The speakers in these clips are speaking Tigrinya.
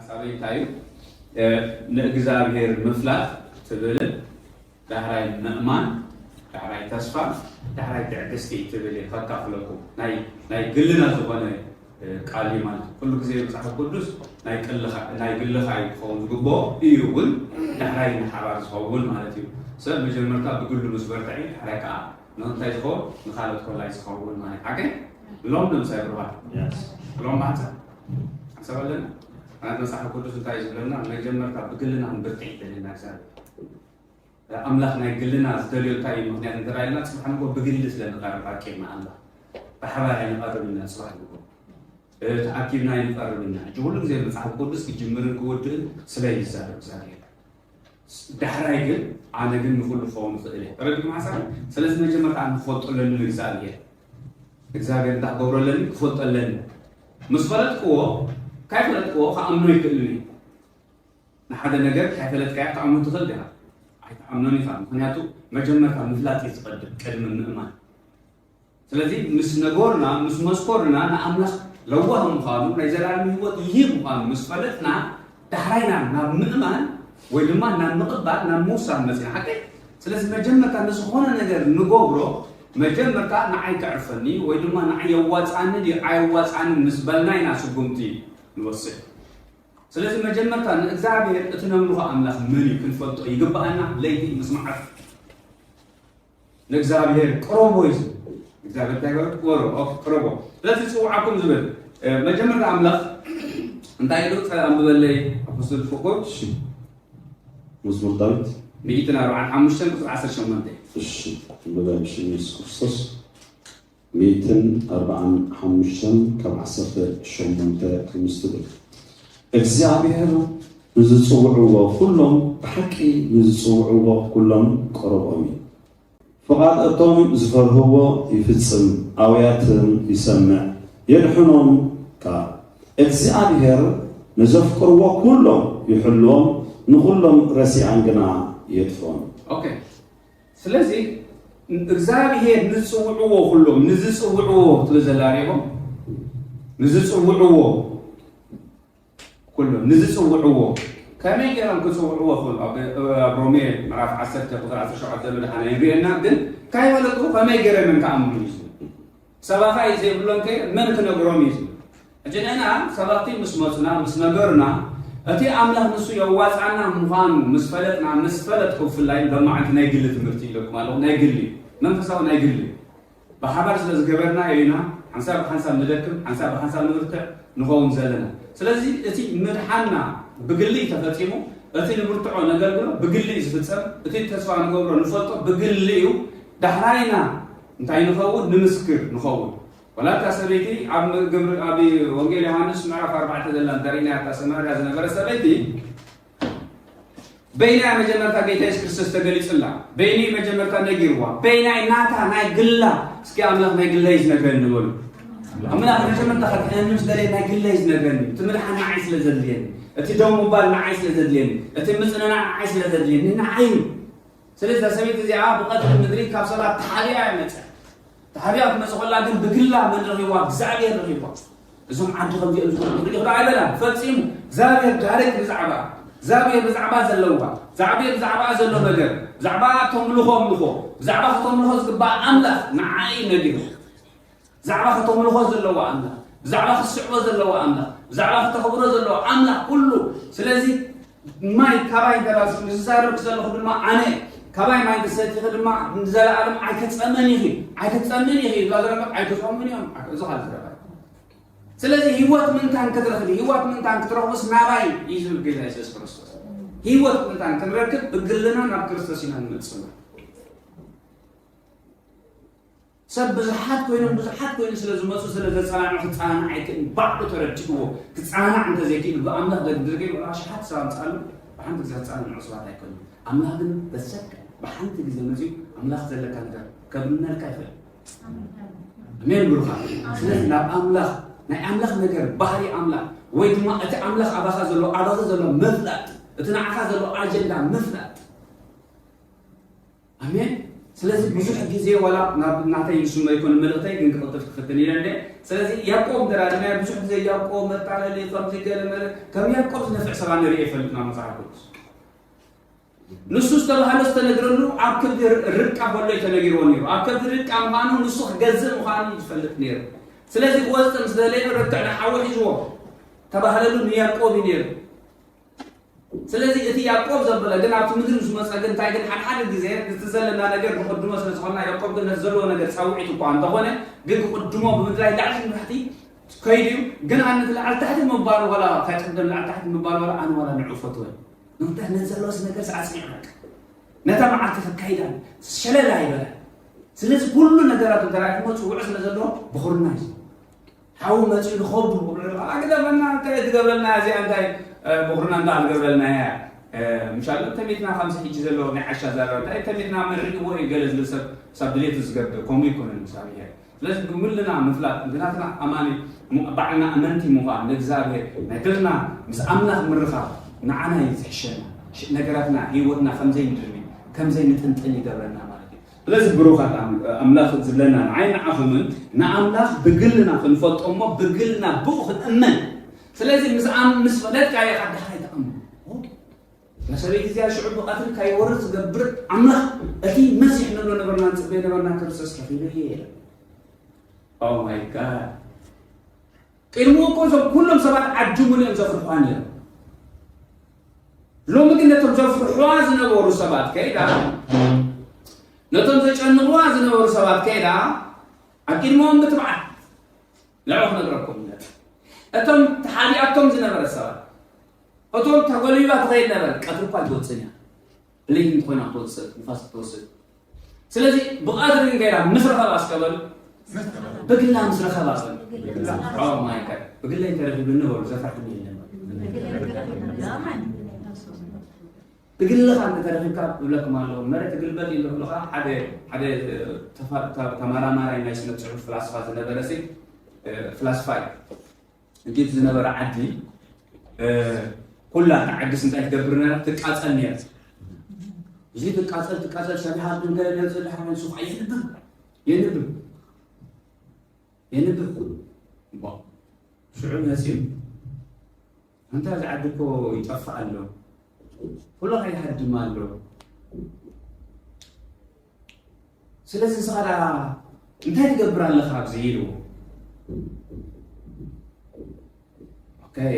ሳበይ እንታይ እዩ? ንእግዚኣብሔር ምፍላጥ ትብልን ዳሕራይ ምእማን፣ ዳሕራይ ተስፋ፣ ዳሕራይ ትዕግስቲ ትብል እየ ከካፍለኩም። ናይ ግልና ዝኾነ ቃል እዩ ማለት እዩ። ኩሉ ግዜ መፅሓፍ ቅዱስ ናይ ግልኻ እዩ ክኸውን ዝግብኦ እዩ እውን ዳሕራይ ንሓባር ዝኸውን ማለት እዩ። ሰብ መጀመርታ ብግሉ ምስ በርትዐ እዩ ዳሕራይ ከዓ ንእንታይ ዝኸውን ንካልኦት ኮላይ ዝኸውን ማለት ሓቀይ ሎም ንምሳይ ብርሃን ሎም ማዕፀ ሓሳብ ኣለና ማለት መፅሓፍ ቅዱስ እንታይ እዩ ዝብለና? መጀመርታ ብግልና ክንብርትዕ ይደልና እግዚኣብሔር ኣምላኽ ናይ ግልና ዝደልዮ እንታይ እዩ? ምክንያት እንተራይልና ፅባሕ ንጎ ብግሊ ስለ ንቐርብ ኣቂርና ኣምላኽ ብሓባር ኣይንቐርብ ኢና። ፅባሕ ንጎ ተኣኪብና ኣይንቐርብ ኢና። ሕጂ ኩሉ ግዜ መፅሓፍ ቅዱስ ክጅምርን ክወድእን ስለ ይዛረብ እግዚኣብሔር። ዳሕራይ ግን ኣነ ግን ንኩሉ ክኸውን ይኽእል እየ። ተረዲኩም ሓሳብ? ስለዚ መጀመርታ ኣነ ክፈልጦ ኣለኒ ንእግዚኣብሔር። እግዚኣብሔር እንታይ ክገብሮ ኣለኒ? ክፈልጦ ኣለኒ። ምስ ፈለጥክዎ ካይፈለጥክዎ ክኣምኖ ይክእልን እዩ። ንሓደ ነገር ካይፈለጥካዮ ክትኣምኖ ትኽእል ዲኻ? ኣይትኣምኖን ኢኻ። ምክንያቱ መጀመርታ ምፍላጥ እዩ ዝቐድም ቅድሚ ምእማን። ስለዚ ምስ ነጎርና ምስ መስኮርና ንኣምላኽ ለዋህ ምዃኑ ናይ ዘላለም ህይወት ይህብ ምዃኑ ምስ ፈለጥና ዳሕራይና ናብ ምእማን ወይ ድማ ናብ ምቕባል ናብ ምውሳን መፅና ሓቀይ። ስለዚ መጀመርታ ንዝኾነ ነገር ንገብሮ መጀመርታ ንዓይ ከዕርፈኒ ወይ ድማ ንዓይ የዋፅኣኒ ድዩ ኣየዋፅኣንን ምስ በልና ኢና ስጉምቲ ንወስድ። ስለዚ መጀመርታ ንእግዚኣብሔር እቲ ነምልኾ ኣምላኽ መን እዩ ክንፈልጦ ይግብኣና። ለይቲ ምስ መዓልቲ ንእግዚኣብሔር ቅረቦ እዩ ዝብል። እግዚኣብሔር እንታይ ይበል? ቅረቦ። ኦኬ፣ ቅረቦ። ስለዚ ዝፅውዓኩም ዝብል መጀመርታ ኣምላኽ እንታይ ኢሉ? ኣንብበለይ ኣፖስትል ፍቁር። መዝሙር ዳዊት ሚእትን ኣርባዓን ሓሙሽተን ቁፅሪ ዓሰርተ ሸሞንተ። እሺ፣ ኣንብበ ብሽም የሱስ ክርስቶስ። ሚእትን ኣርባዓን ሓሙሽተን ካብ ዓሰርተ ሸሞንተ ከምዚ ትብል፣ እግዚኣብሔር ንዝጽውዕዎ ኩሎም፣ ብሓቂ ንዝጽውዕዎ ኩሎም ቅሩቦም እዩ። ፍቓድ እቶም ዝፈርህዎ ይፍጽም፣ ኣውያትን ይሰምዕ፣ የድሕኖም ከኣ። እግዚኣብሔር ንዘፍቅርዎ ኩሎም ይሕልዎም፣ ንኹሎም ረሲኣን ግና የጥፍኦም። ኦኬ። ስለዚ እግዚኣብሔር ንዝፅውዕዎ ኩሎም፣ ንዝፅውዕዎ ትብል ዘላ ሪኢኹም? ንዝፅውዕዎ ኩሎም፣ ንዝፅውዕዎ ከመይ ገይሮም ክፅውዕዎ ክእሉ? ኣብ ኣብ ሮሜ ምዕራፍ ዓሰርተ ቁፅሪ ዓሰርተ ሸውዓተ ዘሎ ደሓና ይንሪኤና፣ ግን ካይፈለጡ ከመይ ገይሮም እዮም ክኣምኑ እዩ ዝብል። ሰባኻ እዩ ዘይብሎም ከ መን ክነግሮም እዩ ዝብል። ሕጂ ንሕና ሰባኽቲ ምስ መፁና ምስ ነገሩና እቲ ኣምላኽ ንሱ የዋፅኣና ምዃኑ ምስ ፈለጥና፣ ምስ ፈለጥኩ ብፍላይ ሎማዓንቲ ናይ ግሊ ትምህርቲ ኢለኩም ኣለኹ። ናይ ግሊ መንፈሳዊ ናይ ግሊ ብሓባር ስለ ዝገበርናዮ ኢና ሓንሳብ ብሓንሳብ ንደክም፣ ሓንሳብ ብሓንሳብ ንብርትዕ ንኸውን ዘለና። ስለዚ እቲ ምድሓንና ብግሊ እዩ ተፈፂሙ፣ እቲ ንብርትዖ ነገልግሎ ብግሊ እዩ ዝፍፀም፣ እቲ ተስፋ ንገብሮ ንፈልጦ ብግሊ እዩ። ዳሕራይና እንታይ ንኸውን? ንምስክር ንኸውን። ወላ እታ ሰበይቲ ኣብ ግብሪ ኣብ ወንጌል ዮሃንስ ምዕራፍ ኣርባዕተ ዘላ እንተሪእናያ እታ ሰማርያ ዝነበረ ሰበይቲ በይና መጀመርታ ጌታ የሱስ ክርስቶስ ተገሊጹላ። በይኑ መጀመርታ ነጊርዋ። በይናይ ናታ ናይ ግላ እስኪ ኣምላኽ ናይ ግለይ ዝነግረኒ በሉ። ኣምላኽ መጀመርታ ከድሕነኒ ምስ ደለየ ናይ ግለይ ዝነግረኒ እቲ ምድሓን ንዓይ ስለ ዘድልየኒ እቲ ደው ምባል ንዓይ ስለ ዘድልየኒ እቲ ምጽንናዕ ንዓይ ስለ ዘድልየኒ ንዓይ እዩ። ስለዚ እዛ ሰበይቲ እዚኣ ብቐትሪ ምድሪ ካብ ሰባት ተሓቢኣ እያ መጸት። ተሓቢኣ ክትመጽእ ከላ ግን ብግላ መን ረኺብዋ? እግዚኣብሔር ረኺብዋ። እዞም ዓዲ ከምዚኦም ዝኾኑ ክትርኢ ክዳ ኣይበላን ፈጺሙ። እግዚኣብሔር ዳይሬክት ብዛዕባ እግዚኣብሔር ብዛዕባ ዘለዋ እግዚኣብሔር ብዛዕባ ዘሎ ነገር ብዛዕባ ተምልኾ ኣምልኾ ብዛዕባ ከተምልኾ ዝግባእ ኣምላኽ ንዓይ ነጊሩ። ብዛዕባ ከተምልኾ ዘለዋ ኣምላኽ ብዛዕባ ክትስዕቦ ዘለዋ ኣምላኽ ብዛዕባ ከተኽብሮ ዘለዋ ኣምላኽ ኩሉ። ስለዚ ማይ ካባይ ገራሲ ንዝዛረብክ ዘለኹ ድማ ኣነ ካባይ ማይ ንሰቲኺ ድማ ንዘለኣለም ኣይክትፀምን ኢኺ ኣይክትፀምን ኢኺ ይብላ ዘሎ ኣይክፀምን እዮም። እዚ ካልእ ዘረባ እዩ። ስለዚ ህይወት ምንታን ክትረኽቢ ህይወት ምንታን ክትረኽቡስ ናባይ እዩ ዝብል ጌታ የሱስ ክርስቶስ። ህይወት ምንታን ክንረክብ ብግልና ናብ ክርስቶስ ኢና ንመጽእ። ሰብ ብዙሓት ኮይኖም ብዙሓት ኮይኑ ስለ ዝመፁ ስለ ዘፀናንዑ ክፀናናዕ ኣይክእልን። ባዕሉ ተረዲእዎ ክፀናናዕ እንተዘይክእሉ ብኣምላኽ ደድርገ ወላ ሽሓት ሰብ ኣምፃሉ ብሓንቲ ግዜ ክፀናንዑ ሰባት ኣይኮኑን። ኣምላኽ ግን በሰከ ብሓንቲ ግዜ መፅኡ ኣምላኽ ዘለካ ነገር ከብነልካ ይኽእል። ኣሜን ብሩኻ። ስለዚ ናብ ኣምላኽ ናይ ኣምላኽ ነገር ባህሪ ኣምላኽ ወይ ድማ እቲ ኣምላኽ ኣባኻ ዘሎ ኣባኺ ዘሎ ምፍላጥ እቲ ንዓኻ ዘሎ ኣጀንዳ ምፍላጥ። ኣሜን። ስለዚ ብዙሕ ግዜ ዋላ ናብ ናተይ ዝስመ ይኮን መልእኽተይ ግን ክቕልጥፍ ክፍትን ኢለ እንደ ስለዚ ያዕቆብ እንተ ርኢናዮ ብዙሕ ግዜ ያዕቆብ መታለሊ ከምዚ ገለ መለ ከም ያዕቆብ ዝነፍዕ ሰብ ኣነ ርእየ ይፈልጥና መጽሓፍ ቅዱስ። ንሱ ዝተባህለ ዝተነግረሉ ኣብ ከብዲ ርብቃ ከሎ እዩ ተነጊርዎ ነይሩ። ኣብ ከብዲ ርብቃ ምዃኑ ንሱ ክገዝእ ምዃኑ እዩ ዝፈልጥ ነይሩ። ስለዚ ክወጽእ ምስ ደለየ ርብቃ ንሓዉ ሒዝዎ ተባህለሉ ንያዕቆብ እዩ ነይሩ። ስለዚ እቲ ያዕቆብ ዘበለ ግን ኣብቲ ምድሪ ምስ መጸ ግን እንታይ ግን ሓድሓደ ግዜ እቲ ዘለና ነገር ንቕድሞ ስለ ዝኾንና ያዕቆብ ግን ነቲ ዘለዎ ነገር ጻውዒት እኳ እንተኾነ ግን ክቕድሞ ብምድላይ ላዕሊ ንታሕቲ ከይዱ እዩ። ግን ኣነ እቲ ላዕሊ ታሕቲ ምባል ዋላ ከይቅደም ላዕሊ ታሕቲ ምባል ዋላ ኣነ ዋላ ንዑ ፈትወ ንምንታይ ነቲ ዘለዎስ ነገር ኣጽኒዑ በቃ ነታ መዓልቲ ከካይዳ ሸለል ኣይበለ። ስለዚ ኩሉ ነገራቱ ተራእኩሞ ጽውዑ ስለ ዘለዎ ብኹርና እዩ ሓው መፂኡ ንኸብዱ ኣግደፈና እንታይ ትገብረልና እዚኣ እንታይ ብኹርና እንዳ ትገብረልና እያ ምሻሎ ተሚትና ከምዚ ሕጂ ዘለዎ ናይ ዓሻ ዛረባ እንታይ ተሚትና መሪእዎ እዩ ገለ ዝብል ሰብ ሳብ ድሌቱ ዝገብር ከምኡ ይኮነን እግዚኣብሔር ስለዚ ብግልና ምፍላጥ እንተ ናትና ኣማኒ ባዕልና ኣመንቲ ምዃን ንእግዚኣብሔር ናይ ገልና ምስ ኣምላኽ ምርኻብ ንዓና እዩ ዝሕሸና ነገራትና ህይወትና ከምዘይ ንድርቢ ከምዘይ ንጥንጥን ይገብረና ማለት እዩ ስለዚ ብሩኻት ኣምላኽ ዝብለና ንዓይ ንዓኹምን ንኣምላኽ ብግልና ክንፈልጦ እሞ ብግልና ብኡ ክንእመን ስለዚ ምስ ምስ ፈለጥካ ኢኻ ዳሕራይ ተኣምኖ ሰበይቲ እዚኣ ሽዑ ብቐትሪ ካይወርድ ዝገብር ኣምላኽ እቲ መሲሕ ንብሎ ነበርና ንፅበዮ ነበርና ክርስቶስ ረኺበ እየ ኢለ Oh my God ቅድሚ እኮ እዞም ኩሎም ሰባት ዓዲ ሙሉኦም ዘፍርሑዋ ነይሮም ሎሚ ግን ነቶም ዘፍርሑዋ ዝነበሩ ሰባት ከይዳ ነቶም ዘጨንቕዋ ዝነበሩ ሰባት ከይዳ ኣብ ቅድሞም ብትብዓት ንዑ ክነግረኩም ነት እቶም ተሓቢኣቶም ዝነበረ ሰባት እቶም ተጎልቢባ ትኸይድ ነበረ ቀትሪ እኳ ኣይትወፅን እያ ብለይቲ እንተኮይና ክትወፅእ ንፋስ ክትወስድ ስለዚ ብቐትሪ ግን ከይዳ ምስ ረኸባ እስከበሉ ብግላ ምስ ረኸባ በሉ ማይ ብግለይ ተረኺብኒ በሉ ዘፍርሐኒ የለን ብግልኻ እንተተረኺብካ እብለኩም ኣለዉ መሬት ግልበጥ ኢሉ ከለኻ ሓደ ሓደ ተመራማራይ ናይ ስነ ፅሑፍ ፍላስፋ ዝነበረ ሲ ፍላስፋ እዩ እንዴት ዝነበረ ዓዲ ኩላ እታ ዓድስ እንታይ ትገብር ነራ ትቃፀል ነራ እዚ ትቃፀል ትቃፀል ሰቢሓ ድንገለ ነብፂ ድሓር ንሱ ከዓ የንብብ የንብብ የንብብ ሽዑ መፂኡ ኣንታ እዚ ዓዲ እኮ ይጠፍእ ኣሎ ኩሉ ከይሃድም ኣሎ ስለዚ ንስኻ ደኣ እንታይ ትገብር ኣለኻ ኣብዚ ኢልዎ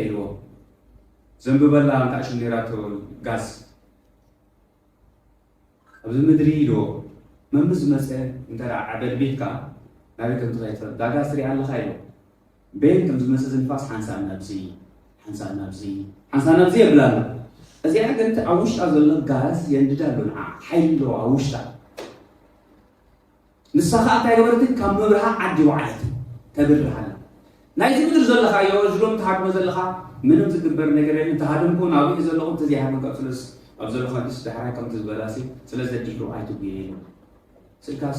ኢልዎ ዘንብበላ እንታ ሽም ነይራቶ ጋዝ ኣብዚ ምድሪ ኢልዎ መምስ ዝመፀ እንተ ዓበድ ቤትካ ናበይ ከም ትኸይድ ትፈልጥ ዳጋስ ትሪኣ ኣለኻ ኢልዎ ቤን ከም ዝመሰ ዝንፋስ ሓንሳእ ናብዚ ሓንሳእ ናብዚ ሓንሳእ ናብዚ የብላ ኣሎ። እዚኣ ግን እቲ ኣብ ውሽጣ ዘሎ ጋዝ የንድዳ ኣሎ ንዓ ሓይሊ ኣለዎ ኣብ ውሽጣ። ንሳ ኸዓ እንታይ ገበረት ካብ መብርሃ ዓዲ ወዓለት ተብርህ ኣላ። ናይዚ ምድሪ ዘለኻዮ እዚ ሎም ትሃድሞ ዘለኻ ምንም ዝግበር ነገር የለን ተሃደምኩ ናብኡ ዘለኹ እንተዘይሃደምካ ስለስ ኣብ ዘለኻ ድስ ዳሕራይ ከምቲ ዝበላሲ ስለ ዘዲሉ ኣይትጉየ ኢሉ። ስልካስ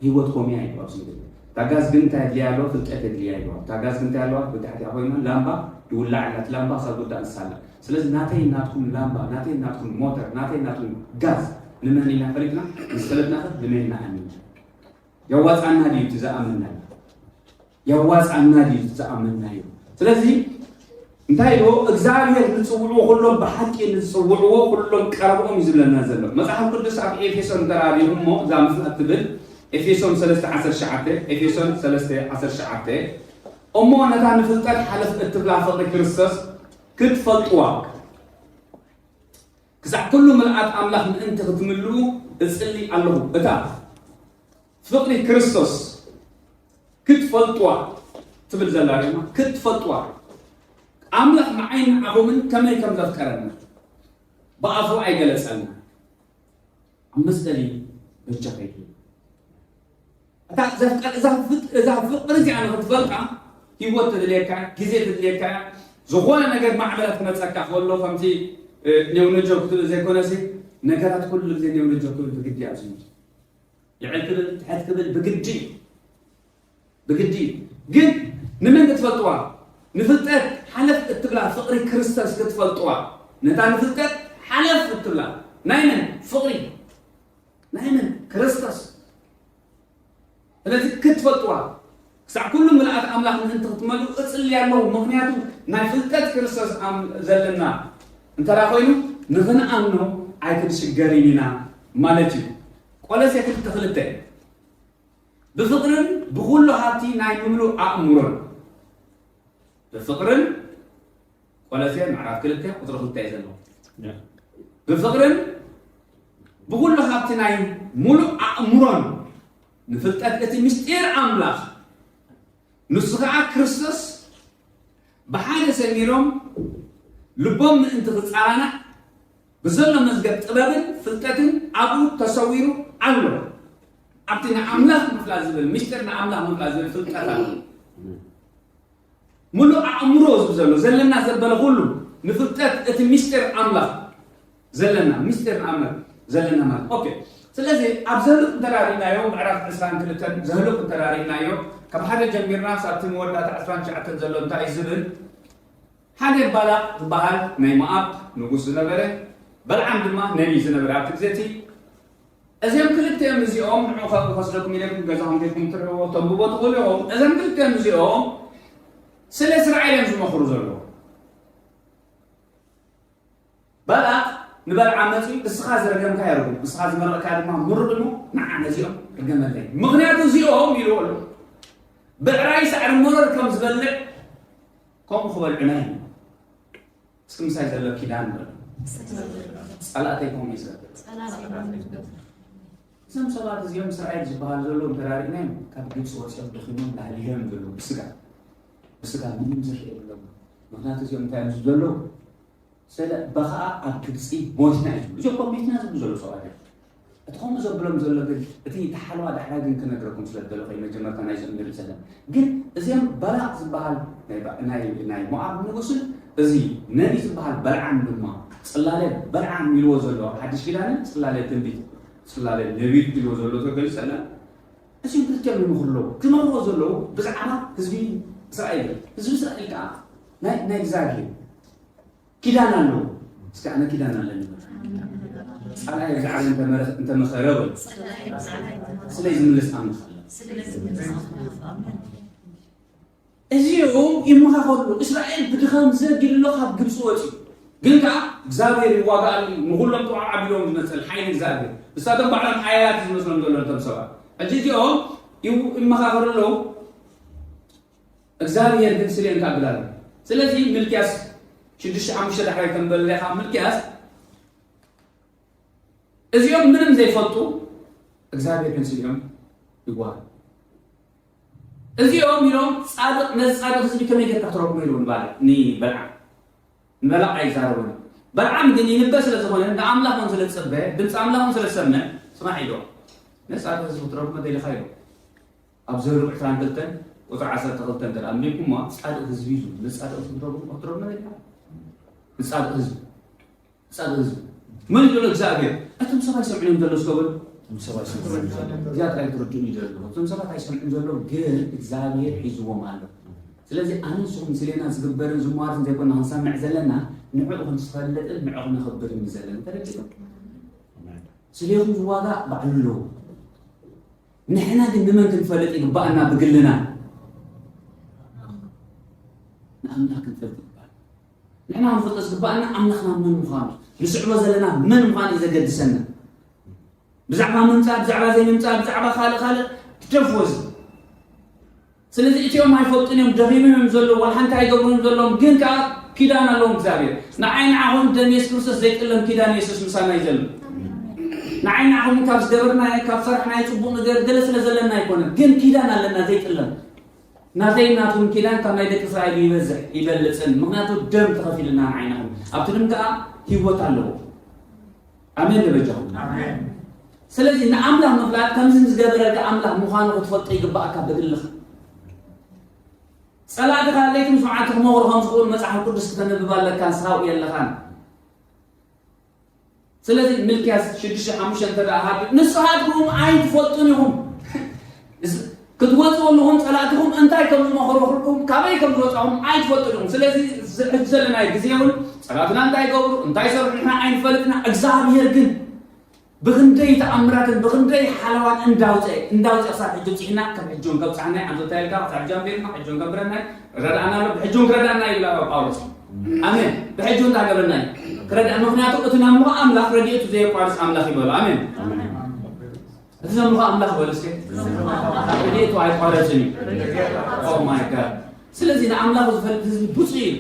ህይወት ኮሚያ እዩ ኣብዚ ምድሪ። እታ ጋዝ ግን እንታይ የድልያ ኣለዋ? ፍልጠት የድልያ ኣለዋ። እታ ጋዝ ግን እንታይ ኣለዋ? ብታሕቲኣ ኮይና ላምባ ይውላዕ ኣላ። እቲ ላምባ ክሳብ ዝውዳእ ንሳ ኣላ። ስለዚ ናተይ ናትኩም ላምባ፣ ናተይ ናትኩም ሞተር፣ ናተይ ናትኩም ጋዝ ንመን ኢና ፈሊጥና? ምስ ፈለጥና ኸ ንመን ኢና ኣሚንና? የዋፅኣና ድዩ እቲ ዝኣመንናዮ? የዋፅኣና ድዩ እቲ ዝኣመንናዮ? ስለዚ እንታይ ኢልዎ እግዚኣብሔር ንፅውዕዎ ኩሎም ብሓቂ ንፅውዕዎ ኩሎም ቀረብኦም እዩ ዝብለና ዘሎ መፅሓፍ ቅዱስ ኣብ ኤፌሶን ተራሪኹሞ እዛ ምፍላጥ ትብል ኤፌሶን 319 ኤፌሶን 319 እሞ ነታ ንፍልጠት ሓለፍ እትብላ ፍቕሪ ክርስቶስ ክትፈልጥዋ ክሳዕ ኩሉ ምልኣት ኣምላኽ ምእንቲ ክትምልኡ እጽሊ ኣለኹ እታ ፍቕሪ ክርስቶስ ክትፈልጥዋ ትብል ዘላ ሪማ ክትፈልጥዋ ኣምላኽ ንዓይን ንዓኹምን ከመይ ከም ዘፍቀረና ብኣፉ ኣይገለጸልና ኣብ መስቀሊ በጃ ከይዱ እታ ዘፍቀር እዛ ፍጥ- እዛ ፍቕሪ እዚኣ ንክትፈልጣ ህይወት ተድልየካ ግዜ ተድልየካ ዝኾነ ነገር ማዕበላት ክመፀካ ከሎ ከምቲ እ፣ ኔውነጆ ክትብል ዘይኮነሲ ነገራት ኩሉ ግዜ ኔውነጆ ክብል ብግዲ ኣብዚ ይዕል ክብል ትሕት ክብል ብግዲ እዩ። ብግዲ እዩ። ግን ንመን ክትፈልጥዋ ንፍልጠት ሓለፍ እትብላ ፍቕሪ ክርስቶስ ክትፈልጥዋ ነታ ንፍልጠት ሓለፍ እትብላ ናይ መን ፍቕሪ ናይ መን ክርስቶስ ስለዚ ክትፈልጥዋ ክሳዕ ኩሉ ምልኣት ኣምላኽ ምእንቲ ክትመልኡ እጽሊ ኣለኹ። ምኽንያቱ ናይ ፍልጠት ክርስቶስ ኣም-፣ ዘለና እንተ ደኣ ኮይኑ ንኽንኣምኖ ኣይክንሽገርን ኢና ማለት እዩ። ቆሎሴ ክልተ ክልተ፣ ብፍቕርን ብኹሉ ሃብቲ ናይ ምሉእ ኣእምሮን፣ ብፍቕርን፣ ቆሎሴ ምዕራፍ ክልተ ቁጽሪ ክልተ እዩ ዘሎ። ብፍቕርን ብኹሉ ሃብቲ ናይ ምሉእ ኣእምሮን ንፍልጠት እቲ ምስጢር ኣምላኽ፣ ንሱ ኸዓ ክርስቶስ፣ ብሓደ ሰሚሮም ልቦም ምእንቲ ክጸናናዕ ብዘሎ መዝገብ ጥበብን ፍልጠትን ኣብኡ ተሰዊሩ ኣሎ። ኣብቲ ንኣምላኽ ምፍላጥ ዝብል ምስጢር፣ ንኣምላኽ ምፍላጥ ዝብል ፍልጠት ኣሎ። ምሉእ ኣእምሮ ዝብል ዘሎ ዘለና ዘበለ ኩሉ ንፍልጠት እቲ ምስጢር ኣምላኽ ዘለና፣ ምስጢር ኣምላኽ ዘለና ማለት። ኦኬ። ስለዚ ኣብ ዘህልቕ እንተራሪእናዮ፣ ምዕራፍ ዕስራን ክልተን ዘህልቕ እንተራሪእናዮ፣ ካብ ሓደ ጀሚርና ሳብቲ መወዳእታ ዕስራን ትሽዓተን ዘሎ እንታይ እዩ ዝብል? ሓደ ባላቅ ዝበሃል ናይ ሞኣብ ንጉስ ዝነበረ፣ በልዓም ድማ ነቢይ ዝነበረ ኣብቲ ግዜ እቲ፣ እዚኦም ክልቲኦም እዚኦም ንዑ ካብ ክወስደኩም ኢለኩም ገዛኹም ጌርኩም ትርእይዎ ተንብቦ ትኽእሉ ኢኹም። እዞም ክልቲኦም እዚኦም ስለ እስራኤል እዮም ዝመኽሩ ዘለዉ። ባላቅ ንበልዓም መጺኡ፣ እስኻ ዝረገምካዮ ርጉም፣ እስኻ ዝመረቕካዮ ድማ ምሩቕ እሞ ንዓ ነዚኦም ርገመለይ። ምኽንያቱ እዚኦም ኢልዎ ኣሎ። ብዕራይ ሳዕሪ መረር ከም ዝበልዕ ከምኡ ክበልዑና እዮም። እስኪ ምሳይ ዘሎ ኪዳን በሉ። ጸላእተይ ከምኡ እዩ ዝገብር። እዞም ሰባት እዚኦም እስራኤል ዝበሃሉ ዘለዉ እንተራሪእናዮም ካብ ግብፂ ወፂኦም ደኺሞም ላህሊሆም ዘለዉ ብስጋ፣ ብስጋ ምንም ዝርእ የብሎም። ምኽንያቱ እዚኦም እንታይ እዮም ዝብሉ ዘለዉ? ስለ በኸዓ ኣብ ግብፂ ሞትና እዩ ዝብሉ። እዚኦም እኮ ሞትና ዝብሉ ዘለዉ ሰባት እዮም። እቲ ከምኡ ዘብሎም ዘሎ ግን እቲ ተሓለዋ ዳሕራይ ግን ክነግረኩም ስለ ዝደለኹ እዩ መጀመርታ ናይዞም ንርኢ ዘለና። ግን እዚኦም ባላቅ ዝበሃል ናይ ባ-፣ ናይ፣ ናይ ሞዓብ ንጉስን እዚ ነቢ ዝበሃል በልዓም ድማ ጽላለ በልዓም ኢልዎ ዘሎ ኣብ ሓድሽ ኪዳንን ጽላለ ትንቢት ጽላለ ነቢት ኢልዎ ዘሎ ተገሊጸና። እዚኦም ክልቲኦም ይመኽሩ ኣለዉ። ክመኽርዎ ዘለዉ ብዛዕባ ህዝቢ እስራኤል እዩ። ህዝቢ እስራኤል ከኣ ናይ፣ ናይ እግዚኣብሔር ኪዳን ኣለዎ። እስከ ኣነ ኪዳን ኣለኒ በል። ጸላኢ ብዛዕባ እንተመረ-፣ እንተመኸረ በል። ስለይ ዝምልስ ኣምላኽ ኣሎ። እዚኦም ይመኻኸሩ። እስራኤል ብድኻም ዘጊሉ ኣሎ ካብ ግብፂ ወፂኡ። ግን ከዓ እግዚኣብሔር ይዋጋኣሉ እዩ። ንኹሎም ጥዑም ዓቢሎም ዝመፀል ሓይሊ እግዚኣብሔር። ንሳቶም ባዕሎም ሓያላት እዩ ዝመስሎም ዘሎ ነቶም ሰባት። ሕጂ እዚኦም ይው-፣ ይመኻኸሩ ኣለዉ። እግዚኣብሔር ግን ስሌን ካብ ብላል። ስለዚ ሚልክያስ ሽዱሽተ ሓሙሽተ ዳሕራይ ከም በለኻ ሚልክያስ እዚኦም ምንም ዘይፈልጡ እግዚኣብሔር ግን ስሌኦም ይጓል። እዚኦም ኢሎም ጻድቕ፣ ነዚ ጻድቕ ህዝቢ ከመይ ጌርካ ትረግሞ ኢሉ ንባል-፣ ንበልዓም። ንበላቕ ኣይዛረቦን። በልዓም ግን ይንበ ስለ ዝኾነ ንኣምላኽ እውን ስለ ዝጸበ፣ ድምፂ ኣምላኽ እውን ስለ ዝሰምዕ፣ ስማዕ ኢሎ። ነዚ ጻድቕ ህዝቢ ክትረግሞ ደሊኻ ኢሎ። ኣብ ዘሩግ ዕስራን ክልተን ቁጽሪ ዓሰርተ ክልተ እንተ ደኣ ኣንቢብኩሞ፣ ጻድቕ ህዝቢ እዩ ዝብል። ንጻድቕ ህዝቢ ትረግሞ፣ ክትረግሞ ደሊኻ? ንጻድቕ ህዝቢ፣ ንጻድቕ ህዝቢ። መን ይብሎ? እግዚኣብሔር። እቶም ሰባት ኣይሰምዑን እዮም ዘለዉ፣ እስከ በሉ። እቶም ሰባት ኣይሰምዑን እዮም ዘለዉ። እዚኣ ጥራይ ትርድኡኒ ዘለኹ። እቶም ሰባት ኣይሰምዑን ዘለዉ፣ ግን እግዚኣብሔር ሒዝዎም ኣሎ። ስለዚ ኣነ ንስኹም ስሌና ዝግበርን ዝመዋርን ዘይኮና ክንሰምዕ ዘለና፣ ንዕኡ ክንፈልጥን ንዕኡ ክነኽብርን እዩ ዘለና። ተረዲእኩም? ስሌኹም ዝዋጋእ ባዕሉ ኣለዎ። ንሕና ግን ንመን ክንፈልጥ ይግባኣና? ብግልና ንኣምላኽ ክንፈልጥ ይግባኣና። ንሕና ክንፈልጦ ዝግባኣና ኣምላኽና መን ምዃኑ፣ ንስዕቦ ዘለና መን ምዃኑ እዩ ዘገድሰና። ብዛዕባ ምምጻእ፣ ብዛዕባ ዘይምምጻእ፣ ብዛዕባ ካልእ ካልእ ትደፍዎ እዚ። ስለዚ እቲኦም ኣይፈልጡን እዮም፣ ደኺሞም እዮም ዘለዉ፣ ዋላ ሓንቲ ኣይገብሩን ዘለዎም፣ ግን ከኣ ኪዳን ኣለዎም እግዚኣብሔር። ንዓይ ንዓኹም ደም የሱስ ክርስቶስ ዘይጥለም ኪዳን የሱስ ምሳና እዩ ዘሎ። ንዓይ ንዓኹም ካብ ዝገበርናዮ፣ ካብ ዝሰራሕናዮ ጽቡቕ ነገር ገለ ስለ ዘለና ኣይኮነን፣ ግን ኪዳን ኣለና ዘይጥለም። ናተይ ናትኩም ኪዳን ካብ ናይ ደቂ እስራኤል ይበዝሕ ይበልጽን፣ ምኽንያቱ ደም ተኸፊሉና ንዓይ ንዓኹም። ኣብቲ ደም ከኣ ህይወት ኣለዎ። ኣሜን ዶ በጃኹም? ኣሜን። ስለዚ ንኣምላኽ ምፍላጥ ከምዚ ዝገበረልካ ኣምላኽ ምዃኑ ክትፈልጦ ይግባኣካ ብግልኻ። ጸላእትኻ ለይትን ስምዓት ክመኽሩ ከም ዝኽእሉ መጽሓፍ ቅዱስ ክተንብብ ኣለካ፣ ንስኻ ኣብኡ የለኻን። ስለዚ ሚልክያስ ሽዱሽተ ሓሙሽተ እንተ ደኣ ሃቢ፣ ንስኻትኩም ኣይትፈልጡን ኢኹም። እዚ ክትወጽኡ ኣለኹም፣ ጸላእትኹም እንታይ ከም ዝመኽሩኹም፣ ካበይ ከም ዝወጻኹም ኣይትፈልጡን ኢኹም። ስለዚ እዚ ሕጂ ዘለናዮ ግዜ እውን ጸላእትና እንታይ ይገብሩ፣ እንታይ ይሰርሑ ንሕና ኣይንፈልጥና። እግዚኣብሔር ግን ብኽንደይ ተኣምራትን ብኽንደይ ሓለዋን እንዳውፀ እንዳውፀ ክሳብ ሕጂ ብፅሒና ከም ሕጂ እውን ከብፅሓና እዩ። ኣንቶ እንታይ ኢልካ ክሳብ ሕጂ ኣንቢርና ሕጂ እውን ከንብረና እዩ። ረድኣና ኣሎ ብሕጂ እውን ክረድኣና እዩ ይብል ኣብ ጳውሎስ። ኣሜን። ብሕጂ እውን እንታይ ገብረና እዩ ክረድኣ። ምክንያቱ እቲ ነምልኾ ኣምላኽ ረድኤቱ ዘየቋርፅ ኣምላኽ ይበሉ። ኣሜን። እቲ ዘምልኾ ኣምላኽ በሉ እስኪ። ረድኤቱ ኣይቋረፅን እዩ። Oh my God። ስለዚ ንኣምላኽ ዝፈልጥ ህዝቢ ብፁዕ እዩ።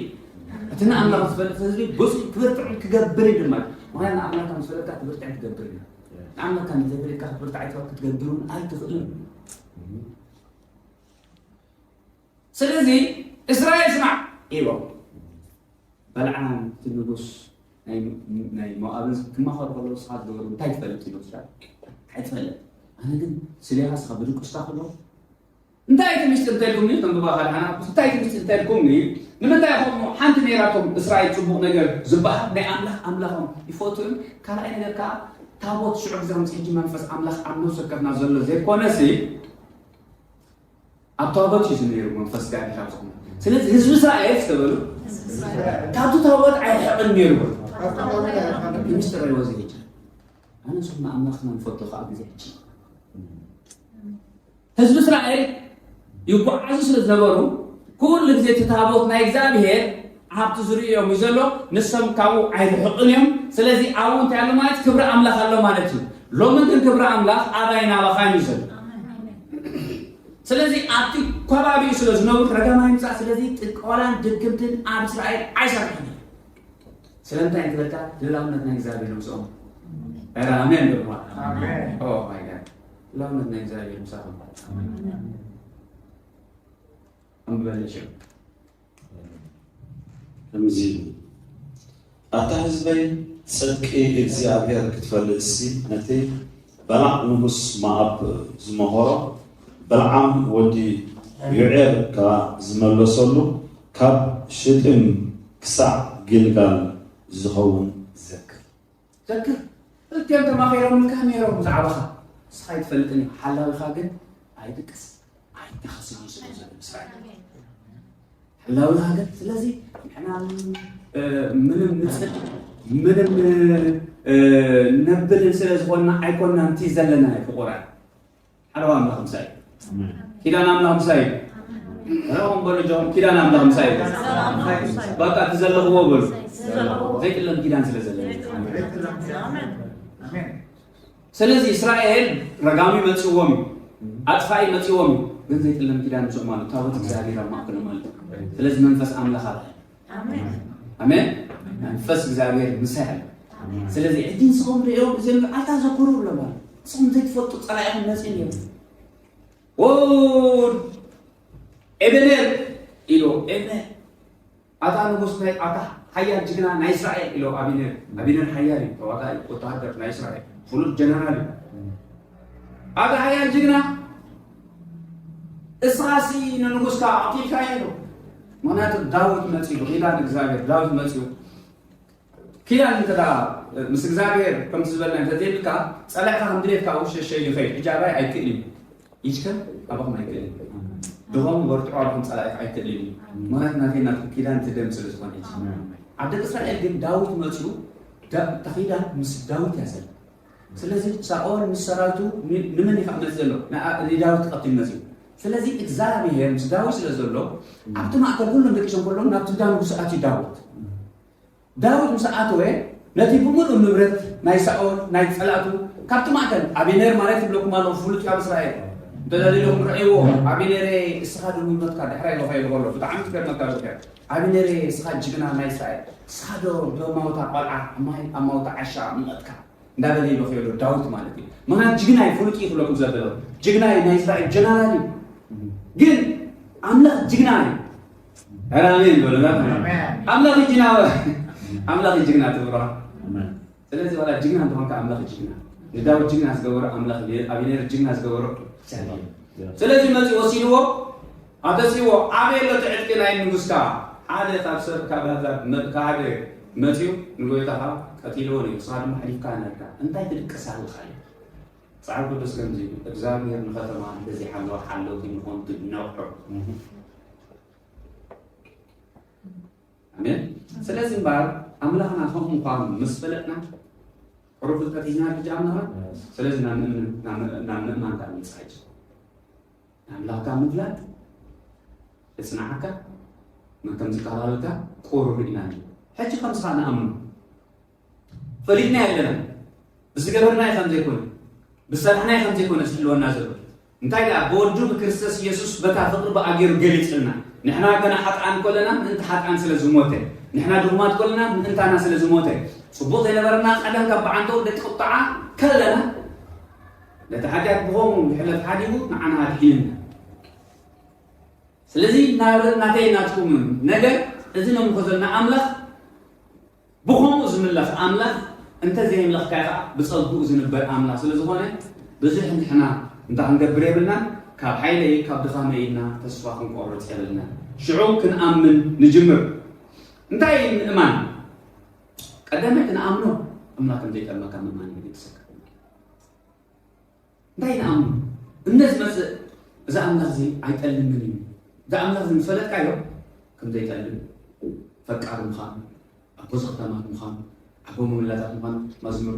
እቲ ንኣምላኽ ዝፈልጥ ህዝቢ ብፁዕ ክብርትዕን ክገብር እዩ ድማ። ምክንያቱ ንኣምላኽ ከም ዝፈለጥካ ክብርትዕን ክገብር እዩ። ንኣምላኽ ከም ዘይፈለጥካ ክብርትዕ ኣይትኸ ክትገብር እውን ኣይትኽእልን። ስለዚ እስራኤል ስማዕ ኢሎም በልዓም እቲ ንጉስ ናይ ናይ ሞኣብን ክማኸሩ ከለዉ ንስኻ ዝገበሩ እንታይ ትፈልጥ ኢሉ ስራ ኣይትፈልጥ። ኣነ ግን ስሌኻ ስኻ ብድቁስካ ከሎ እንታይ እቲ ምስጢር እንተልኩም እዩ ተንብባ ካልሓና እንታይ እቲ ምስጢር እንተልኩም እዩ ንምንታይ ኾኑ ሓንቲ ነይራቶም እስራኤል ፅቡቕ ነገር ዝበሃል ናይ ኣምላኽ ኣምላኾም ይፈትውን ካልኣይ ነገር ከዓ ታቦት ሽዑ ግዜ ከምፅሕጂ መንፈስ ኣምላኽ ኣብ ነብሲ ወከፍና ዘሎ ዘይኮነሲ ኣብ ታቦት እዩ ዝነይሩ መንፈስ ጋር ካብ ዝኾነ ስለዚ ህዝቢ እስራኤል ዝተበሉ ካብቲ ታቦት ኣይርሕቕን ነይሩ ምስጢር ይወዚ ይችል ኣነ ስም ኣምላኽ መንፈቶ ከዓ ግዜ ይችል ህዝቢ እስራኤል ይጓዓዙ ስለ ዝነበሩ ኩሉ ግዜ እቲ ታቦት ናይ እግዚኣብሔር ኣብቲ ዝርእዮም እዩ ዘሎ ንሶም ካብኡ ኣይርሕቕን እዮም ስለዚ ኣብኡ እንታይ ኣሎ ማለት ክብሪ ኣምላኽ ኣሎ ማለት እዩ ሎሚ ግን ክብሪ ኣምላኽ ኣባይ ናባኻን እዩ ዘሎ ስለዚ ኣብቲ ከባቢኡ ስለ ዝነብሩ ረገማይ ምፃእ ስለዚ ጥቆላን ድክምትን ኣብ እስራኤል ኣይሰርሕን እዩ ስለምንታይ እንትበልካ ልላውነት ናይ እግዚኣብሔር ምስኦም ኧረ ኣሜን በልዋ ኦ ማይ ጋድ ልላውነት ናይ እግዚኣብሔር ምሳኹም ኣንብበለሽ ከምዚ ኣታ ህዝበይ ጽድቂ እግዚኣብሔር ክትፈልጥሲ ነቲ በላዕ ንጉስ መኣብ ዝመኸሮ በልዓም ወዲ ዩዔር ከኣ ዝመለሰሉ ካብ ሽጢም ክሳዕ ጊልጋል ዝኸውን ዘክር ዘክር እቲኦም ተማኺሮምልካ ነይሮም ብዛዕባኻ ንስኻ ኣይትፈልጥን እዩ ሓላዊኻ ግን ኣይጥቀስ ኣይተኸስን እዩ ስለ ዘሎ እስራኤል ሕላዊ ሃገር ስለዚ ንሕና ምንም ንፅል ምንም ነብልን ስለ ዝኾንና ኣይኮንና ንቲ ዘለና ናይ ፍቁራን ሓለዋ ኣምላኽ ምሳይ ኪዳን ኣምላኽ ምሳይ ረኦም በሎ ጆን ኪዳን ኣምላኽ ምሳይ በቃ እቲ ዘለኽዎ በሉ ዘይጥለም ኪዳን ስለ ዘለና ስለዚ እስራኤል ረጋሚ መፅዎም እዩ ኣጥፋኢ መፅዎም እዩ ግን ዘይጥለም ኪዳን ምስኦም ኣሎ ታቦት እግዚኣብሔር ኣብ ማእከሎም ኣሎ ስለዚ መንፈስ ኣምላኽ ኣለ ኣሜን መንፈስ እግዚኣብሔር ምሳይ ኣሎ ስለዚ ሕጂ ንስኹም ርእዮም እዚ ኣታ ዘክሩ ብሎም ኣሎ ንስኹም ዘይትፈልጡ ፀላኢኹም መፅኡ ነይሩ ወ ኤቤኔር ኢሉ ኤቤኔር ኣታ ንጉስ ናይ ኣታ ሓያል ጅግና ናይ እስራኤል ኢሎ ኣቢነር ኣቢነር ሓያል እዩ ተዋጋኢ ወተሃደር ናይ እስራኤል ፍሉጥ ጀነራል እዩ ኣታ ሓያል ጅግና እስኻሲ ንንጉስካ ኣቕቲልካ ኢሎ ምክንያቱ ዳዊት መፂኡ ብኪዳን እግዚኣብሔር ዳዊት መፂኡ ኪዳን እንተ ምስ እግዚኣብሔር ከምቲ ዝበልና እንተዘይብልካ ፀላእካ ከም ድሌትካ ውሸሸ ይኸይድ ሕጂ ኣባይ ኣይክእል እዩ ይጅከም ኣባኹም ኣይክእል እዩ ድኾም በርትዖ ኣባኹም ፀላእካ ኣይክእል እዩ ምክንያት ናተይ ናትኩም ኪዳን ትደም ስለ ዝኾነ ኣብ ደቂ እስራኤል ግን ዳዊት መፅኡ ተኺዳን ምስ ዳዊት ያዘል ስለዚ ሳኦል ምስ ሰራዊቱ ንመን ይካ መፅ ዘሎ ንዳዊት ክቐትል መፅኡ ስለዚ እግዚኣብሔር ምስ ዳዊት ስለ ዘሎ ኣብቲ ማእከል ኩሎም ደቂሶም ከለዉ ናብቲ ዳ ንጉስ ኣትዩ ዳዊት ዳዊት ምስ ኣተወ ነቲ ብምሉእ ንብረት ናይ ሳኦል ናይ ጸላእቱ ካብቲ ማእከል ኣቢነር ማለት ይብለኩም ኣለኹ ፍሉጥ ካብ እስራኤል እንተደሊልኩም ርኣይዎ ኣቢነር እስኻ ዶ ንብረትካ ድሕራይ ኢሉ ከይዱ ከሎ ብጣዕሚ ትገርመካ ዝከ ኣቢነር እስኻ ጅግና ናይ እስራኤል እስኻ ዶ ብማውታ ቆልዓ ማይ ኣብ ማውታ ዓሻ ምቐትካ እንዳበለ ይበኽየሉ ዳዊት ማለት እዩ። ምኽንያቱ ጅግና እዩ፣ ፍሉጥ እዩ ክብለኩም ዘበለ ጅግና እዩ፣ ናይ እስራኤል ጀነራል እዩ። ግን ኣምላኽ ጅግና እዩ። ኧረ ኣሜን በሉ። ኣምላኽ ጅግና ኣምላኽ ጅግና ትብራ። ስለዚህ ዋላ ጅግና እንተኾንካ ኣምላኽ ጅግና ንዳዊት ጅግና ዝገበረ ኣምላኽ ኣቢኔር ጅግና ዝገበረ። ስለዚህ መፂ ወሲድዎ ኣተሲዎ ኣበይ ኣሎ እቲ ዕጥቂ ናይ ንጉስካ? ሓደ ካብ ሰብ ካብ ኣህዛብ መ- ካብ ሓደ መፅዩ ንጎይታኻ ቀቲልዎ ነይሩ፣ ንስኻ ድማ ሓሊፍካ ነርካ። እንታይ ትድቅስ ኣለኻ? እዩ መፅሓፍ ቅዱስ ከምዚ እዩ፣ እግዚኣብሔር ንኸተማ እንተዘይሓለዋ ሓለውቲ ንኾኑ ትነቕሑ። ኣሜን። ስለዚ እምበኣር ኣምላኽና ከምኡ ምዃኑ ምስ ፈለጥና ቁሩብ ፍልጠት ሒዝና ሕጂ ኣምልኻ። ስለዚ ናብ ምእምን-፣ ናብ ምእ-፣ ናብ ምእማን ካብ ምምጻእ ኣይችልም። ኣምላኽካ ምፍላጥ እጽንዓካ፣ መን ከም ዝከላኸለልካ ቁሩብ ርኢና ኢና። ሕጂ ከም ንስኻ ንኣምኖ። ፈሊጥና ኣለና። ብዝገበርናዮ ከም ዘይኮነ፣ ብዝሰርሕናዮ ከም ዘይኮነ ዝሕልወና ዘሎ። እንታይ ደኣ፣ ብወዱ ብክርስቶስ ኢየሱስ በታ ፍቕሪ ብኣገሩ ገሊጽልና። ንሕና ገና ሓጥኣን ኮለና ምእንቲ ሓጥኣን ስለ ዝሞተ፣ ንሕና ድኹማት ኮለና ምእንታና ስለ ዝሞተ፣ ጽቡቕ ዘይነበረና ቀደም ካብ ብዓንተው ደቂ ቁጥዓ ከለና፣ ነቲ ሓጢኣት ብኸምኡ ዝሕለፍ ሓዲጉ ንዓና ኣድሒንና። ስለዚ ናብረ-፣ ናተይ ናትኩምን ነገር እዚ ነምልኾ ዘለና ኣምላኽ ብኸምኡ ዝምለኽ ኣምላኽ እንተ ዘየምለኽካዮ ከዓ ብጸግኡ ዝንበር ኣምላኽ ስለ ዝኾነ ብዙሕ ንሕና እንታይ ክንገብር የብልናን። ካብ ሓይለይ ካብ ድኻመይ ኢልና ተስፋ ክንቆርጽ የብልናን። ሽዑ ክንኣምን ንጅምር። እንታይ እዩ ምእማን? ቀዳማይ ክንኣምኖ ኣምላኽ ከም ዘይጠልመካ ምእማን እዩ ግድሰካ። እንታይ ንኣምኑ? እምነት ዝመጽእ እዚ ኣምላኽ እዚ ኣይጠልምን እዩ። እዚ ኣምላኽ እዚ ምስ ፈለጥካዮ ከም ዘይጠልም፣ ፈቃር ምዃን፣ ኣቦ ዘኽታማት ምዃን፣ ኣቦ መመላታት ምዃን፣ መዝሙር፣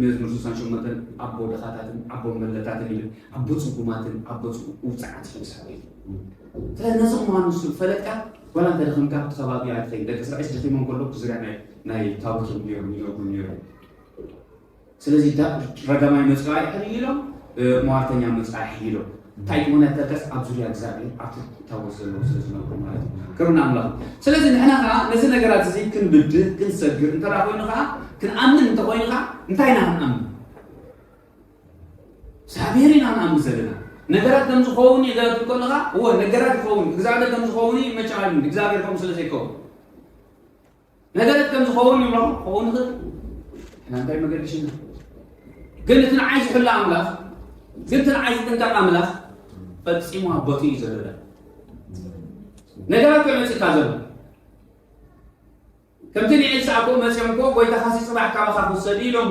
መዝሙር ስሳን ሸሞንተን ኣቦ ድኻታትን ኣቦ መመለታትን ይብል፣ ኣቦ ጽጉማትን ኣቦ ጽጉ-፣ ውጽዓት ይብል። ስለዚ ነዚ ምዃኑ ንሱ ፈለጥካ፣ ዋላ እንተ ደኺምካ ኣብቲ ከባቢ ኣይትኸይድ። ደቂ እስራኤል ደኺሞም ከለዉ ብዙርያ ናይ፣ ናይ ታቦት እዮም ነይሮም፣ ይነብሩ ነይሮም። ስለዚ ዳ-፣ ረጋማይ መጽዋዕ ይሕይሎ፣ እ፣ ሟርተኛ መጽዋዕ ይሕይሎ። እንታይ ምኽንያት ተልካስ ኣብ ዙርያ እግዚኣብሔር ኣብቲ ታቦት ዘለዉ ስለ ዝነበሩ ማለት እዩ። ክብሪ ንኣምላኽ። ስለዚ ንሕና ኸዓ ነዚ ነገራት እዚ ክንብድህ፣ ክንሰግር እንተ ደኣ ኮይኑ ኸዓ፣ ክንኣምን እንተ ኮይኑ ኸዓ፣ እንታይ ኢና ክንኣምን? እግዚኣብሔር ኢና ክንኣምን ዘለና። ነገራት ከም ዝኸውን እዩ ገለ ትብል ከለኻ፣ እወ፣ ነገራት ይኸውን። እግዚኣብሔር ከም ዝኸውን እዩ መቸም ኣይብልን። እግዚኣብሔር ከምኡ ስለ ዘይከውን። ነገራት ከም ዝኸውን ይብሎ ክኸውን ይኽእል። ንሕና እንታይ መገድሽና? ግን እቲ ንዓይ ዝሕሉ ኣምላኽ፣ ግን እቲ ንዓይ ዝጥንቀቕ ኣምላኽ ፈጺሙ ኣብ ቦትኡ እዩ ዘሎ። ነገራት ከመጽእካ ዘሎ። ከምቲ ንኤልሳዕ እኮ መጺኦም እኮ፣ "ጎይታኻሲ ጽባሕ ካባኻ ክውሰድ እዩ" ኢሎሞ።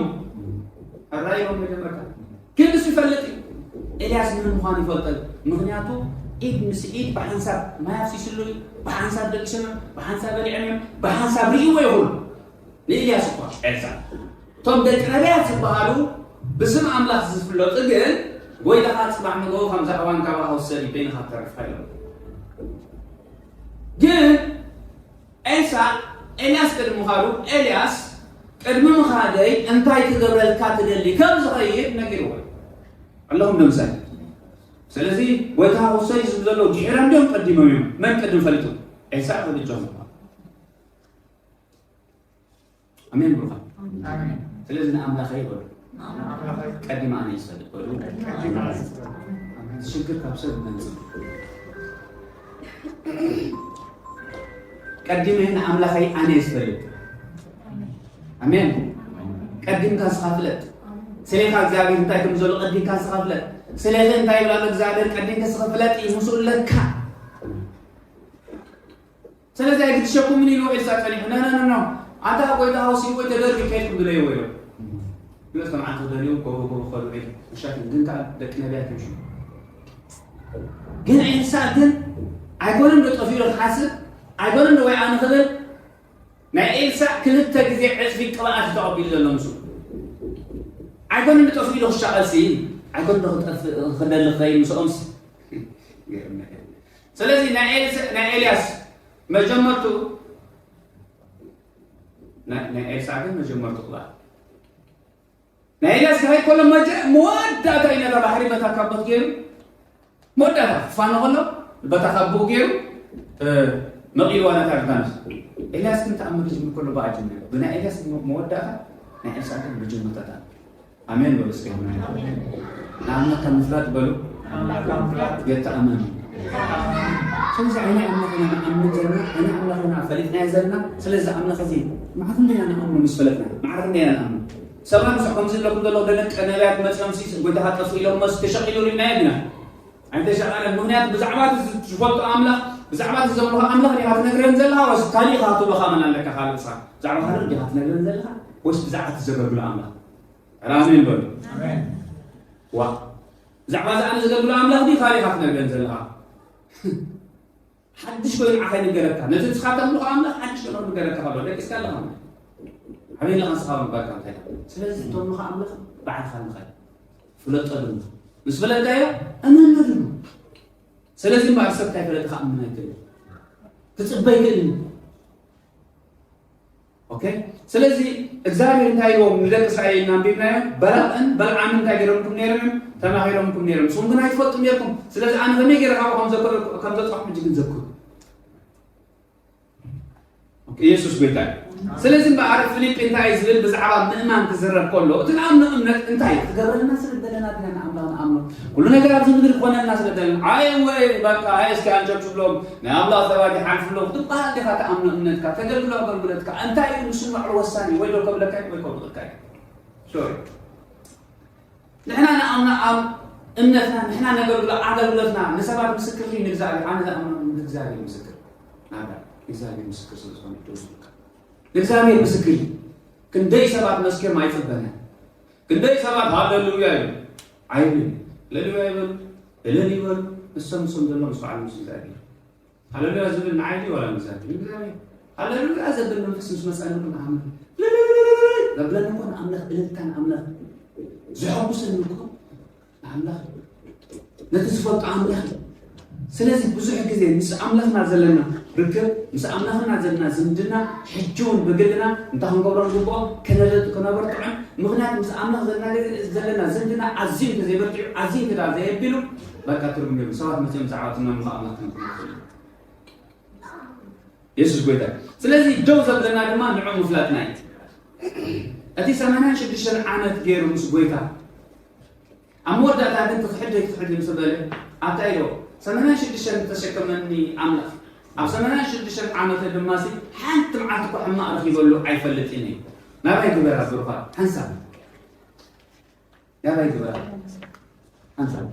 ሕራይ ኢሎም መጀመርታ። ግን ንሱ ይፈልጥ እዩ። ኤልያስ መን ምዃኑ ይፈልጥ እዩ። ምኽንያቱ ኢድ ምስ ኢድ ብሓንሳብ ማይ ኣፍሲስሉ እዩ። ብሓንሳብ ደቂሶም እዮም። ብሓንሳብ በሊዖም እዮም። ብሓንሳብ ርእይዎ ይኹን። ንኤልያስ እኳ ኤልሳዕ። እቶም ደቂ ነቢያት ዝበሃሉ ብስም ኣምላኽ ዝፍለጡ ግን፣ "ጎይታኻ ጽባሕ ንግሆ ከምዛ እዋን ካባኻ ክውሰድ እዩ፣ በይንኻ ትተርፍ" ኢሎም። ግን ኤልሳዕ፣ ኤልያስ ቅድሚ ምኻዱ፣ ኤልያስ ቅድሚ ምኻደይ እንታይ ክገብረልካ ትደሊ ከም ዝኸይድ ነጊርዎ ኣለኹም። ንምሳሌ፣ ስለዚ ጎይታ ውሰድ ዝብሉ ዘለዉ ድሒሮም ድዮም ቀዲሞም እዮም? መን ቅድም ፈሊጡ? ኤልሳዕ ፈሊጦም። ኣሜን ብሩኻት። ኣሜን። ስለዚ ንኣምላኸይ በሉ። ንኣምላኸይ። ቀዲም ኣነ ይፈልጥ በሉ። ቀዲም ኣነ ይፈልጥ። ሽግር ካብ ሰብ ይመጽእ። ቀዲመ ንኣምላኸይ ኣነ ይፈልጥ። ኣሜን። ቀዲምካ ንስኻ ፍለጥ። ስሌኻ እግዚኣብሔር እንታይ ከም ዘሎ ቀዲምካ ንስኻ ፍለጥ። ስሌኺ እንታይ ይብል ኣሎ እግዚኣብሔር ቀዲምካ ንስኻ ፍለጥ እዩ ምስኡ ኣለካ። ስለዚ ኣይግድሸኩምን ኢሉ ኤልሳዕ ጸኒሑ። ኖ፣ ኖ፣ ኖ፣ ኖ። ኣታ ጎይታ ሃውሲ ወይ ተደርቢ ከይድኩም ድለይዎ ኢሉ። ይወስ ከም ዓንተ ደልዩ ጎቦ ጎቦ ከዱ ዒል። ውሻት ግን ከኣ ደቂ ነቢያት ይምሹ። ግን ኤልሳዕ ግን ኣይኮነን ዶ ጠፊኡ ኢሉ ክሓስብ? ኣይኮነን ዶ ወይ ኣነ ክብል? ናይ ኤልሳዕ ክልተ ግዜ ዕጽፊ ቅብኣት እዩ ተቐቢሉ ዘሎ ምስኡ። ኣይኮነን ዶ ጠፊኡ ኢሉ ክሻቐልሲ? ኣይኮነን ዶ ክጠፍእ ክደሊ ክኸይድ ምስኦምስ? ይገርም ነገር። ስለዚ ናይ ኤልስ-፣ ናይ ኤልያስ መጀመርቱ፣ ናይ፣ ናይ ኤልሳዕ ግን መጀመርቱ ቅብኣት። ናይ ኤልያስ ክኸይድ ከሎ መጀ-፣ መወዳእታ እዩ ነታ ባሕሪ በታ ካቦት ገይሩ፣ መወዳእታ ክፋኖ ከሎ በታ ካቦት ገይሩ፣ እ፣ መቒልዋ ነታ ዮርዳኖስ። ኤልያስ ግን ተኣምር ክጅምር ከሎ ብኣጅምር። ብናይ ኤልያስ መ-፣ መወዳእታ፣ ናይ ኤልሳዕ ግን መጀመርታ ተኣምር። ኣሜን በሉ እስኪ። ንኣምላኽ ካብ ምፍላጥ በሉ። ኣምላኽ ካብ ምፍላጥ። የተኣመኑ። ስለዚ ዓይኒ ኣምላኽ ኢና ንኣምን ዘለና፣ ዓይኒ ኣምላኽ ኢና ፈሊጥናዮ ዘለና። ስለዚ ኣምላኽ እዚ መዓት እንዲና ንኣምኑ ምስ ፈለጥና፣ መዓት እንዲና ንኣምኑ። ሰባት ምስ ከምዚ ዝብለኩም ዘለኹ ደቂ ነቢያት መጺኦም ሲ ጎይታኻ ጠፍኡ ኢሎም መስ ተሸቒሉ ርኢናዮ ዲና? ኣይተሸቐለን። ምኽንያቱ ብዛዕባ እቲ ዝፈልጦ ኣምላኽ፣ ብዛዕባ እቲ ዘምልኾ ኣምላኽ ዲኻ ትነግረን ዘለኻ ወይስ ካሊእ ኢኻ ክትብሎ ከኣ መን ኣለካ ካልእ ንስኻ? ብዛዕባ ካልእ ዲኻ ትነግረን ዘለኻ ወይስ ብዛዕባ እቲ ዘገልግሎ ኣምላኽ? ኣሜን በሉ። ኣሜን። ዋ፣ ብዛዕባ እዚ ኣነ ዘገልግሎ ኣምላኽ ድዩ ካልእ ኢኻ ትነግረን ዘለኻ? ሓድሽ ኮይኑ ንዓኻ ይንገረካ። ነቲ ንስኻ ተምልኾ ኣምላኽ ሓድሽ ኮይኑ ክነገረካ ከሎ ደቂስካ ኣለኻ። ኣበይ ኣለኻ ንስኻ ምባልካ እንታይ? ስለዚ ትተምኖ ከኣ ኣምልኽ፣ ባዕልኻ ንኸድ ፍለጦ ድማ። ምስ ፈለጥካዮ እመኖ ድማ። ስለዚ እምበኣር ሰብ እንታይ ፈለጠ ክኣምን ኣይክእልን። ክጽበ ኣይክእልን። ኦኬ? ስለዚ እግዚኣብሔር እንታይ ኢልዎም ንደቂ እስራኤል እናንቢብናዮ፣ በላቕን በልዓምን እንታይ ገይሮምኩም ነይሮም እዮም? ተማኺሮምኩም ነይሮም። ንስኹም ግን ኣይትፈልጡም ነይርኩም። ስለዚ ኣነ ከመይ ገይረ ካብኡ ከም ዘከ-፣ ከም ዘጥፋኹም ሕጂ ግን ዘክሩ። ኦኬ፣ ኢየሱስ ጎይታ እዩ። ስለዚ እምበኣር ፊልጲ እንታይ እዩ ዝብል ብዛዕባ ምእማን ክዝረብ ከሎ፣ እቲ ንኣምኖ እምነት እንታይ እዩ? ክገብረልና ስለ ዝደለና ድና ንኣምላኽ ንኣምኖ። ኩሉ ነገር ኣብዚ ምድሪ ክኾነልና ስለ ዝደለና፣ ኣየ ወይ በቃ፣ ኣየ እስኪ ኣንጨብጭብሎም፣ ናይ ኣምላኽ ሰባት ይሓልፍሎም፣ ክትበሃል ዲኻ ትኣምኖ እምነትካ፣ ተገልግሎ ኣገልግሎትካ፣ እንታይ እዩ ንሱ ንባዕሉ ወሳኒ፣ ወይ ዶ ከብለካ እዩ፣ ወይ ከብልቀካ እዩ። ሶሪ። ንሕና ንኣምና ኣብ እምነትና፣ ንሕና ነገልግሎ ኣገልግሎትና ንሰባት ምስክር እዩ፣ ንእግዚኣብሔር፣ ኣነ ዝኣምኖ ንእግዚኣብሔር ምስክር። ናዳ፣ ንእግዚኣብሔር ምስክር ስለ ዝኾነ ደው ዝብልካ። ንእግዚኣብሔር ምስክር እዩ። ክንደይ ሰባት መስኪሮም ኣይጽበነ። ክንደይ ሰባት ሃሌሉያ ይብሉ። ኣይብሉን። ሃሌሉያ ይበሉ። እልል ይበሉ። ንሶም ንሶም ዘለዎም ምስ በዓል ምስ እግዚኣብሔር። ሃሌሉያ ዝብል ንዓይ ድዩ ዋላ ንእግዚኣብሔር? ንእግዚኣብሔር። ሃሌሉያ ዘብል መንፈስ ምስ መጸኒ እኮ ንኣምላኽ። ዘብለኒ እኮ ንኣምላኽ፣ እልልታ ንኣምላኽ። ዘሐጉሰኒ እኮ ንኣምላኽ እዩ። ነቲ ዝፈልጦ ኣምላኽ እዩ። ስለዚ ብዙሕ ግዜ ምስ ኣምላኽና ዘለና ርክብ፣ ምስ ኣምላኽና ዘለና ዝምድና፣ ሕጂ እውን ብግልና እንታይ ክንገብሮ ንግብኦ? ከነደ-፣ ከነበርትዖን። ምኽንያቱ ምስ ኣምላኽ ዘለና ግዜ፣ ዘለና ዝምድና ኣዝዩ እንተዘይበርቲዑ፣ ኣዝዩ እንተ ደኣ ዘየቢሉ፣ በቃ ትርጉም የብሉን። ሰባት መጺኦም ብዛዕባ እቲ መምልኾ ኣምላኽ ክነግሩ ይኽእሉ። የሱስ ጎይታ እዩ። ስለዚ ደው ዘብለና ድማ ንዑ ምፍላጥና እዩ። እቲ ሰማንያን ሽዱሽተን ዓመት ገይሩ ምስ ጎይታ ኣብ መወዳእታ ግን ትኽሕድ ዘይትኽሕድ ምስ በለ ኣብታ ኢሎ ሰማንያን ሽዱሽተን ዝተሸከመኒ ኣምላኽ ኣብ ሰማንያን ሽዱሽተን ዓመተ ድማ ሲ ሓንቲ መዓልቲ እኳ ሕማቕ ረኺበሉ ኣይፈልጥን እዩ። ናባይ ግበር ኣብ ብሩኻ ሓንሳብ ናባይ ግበር ሓንሳብ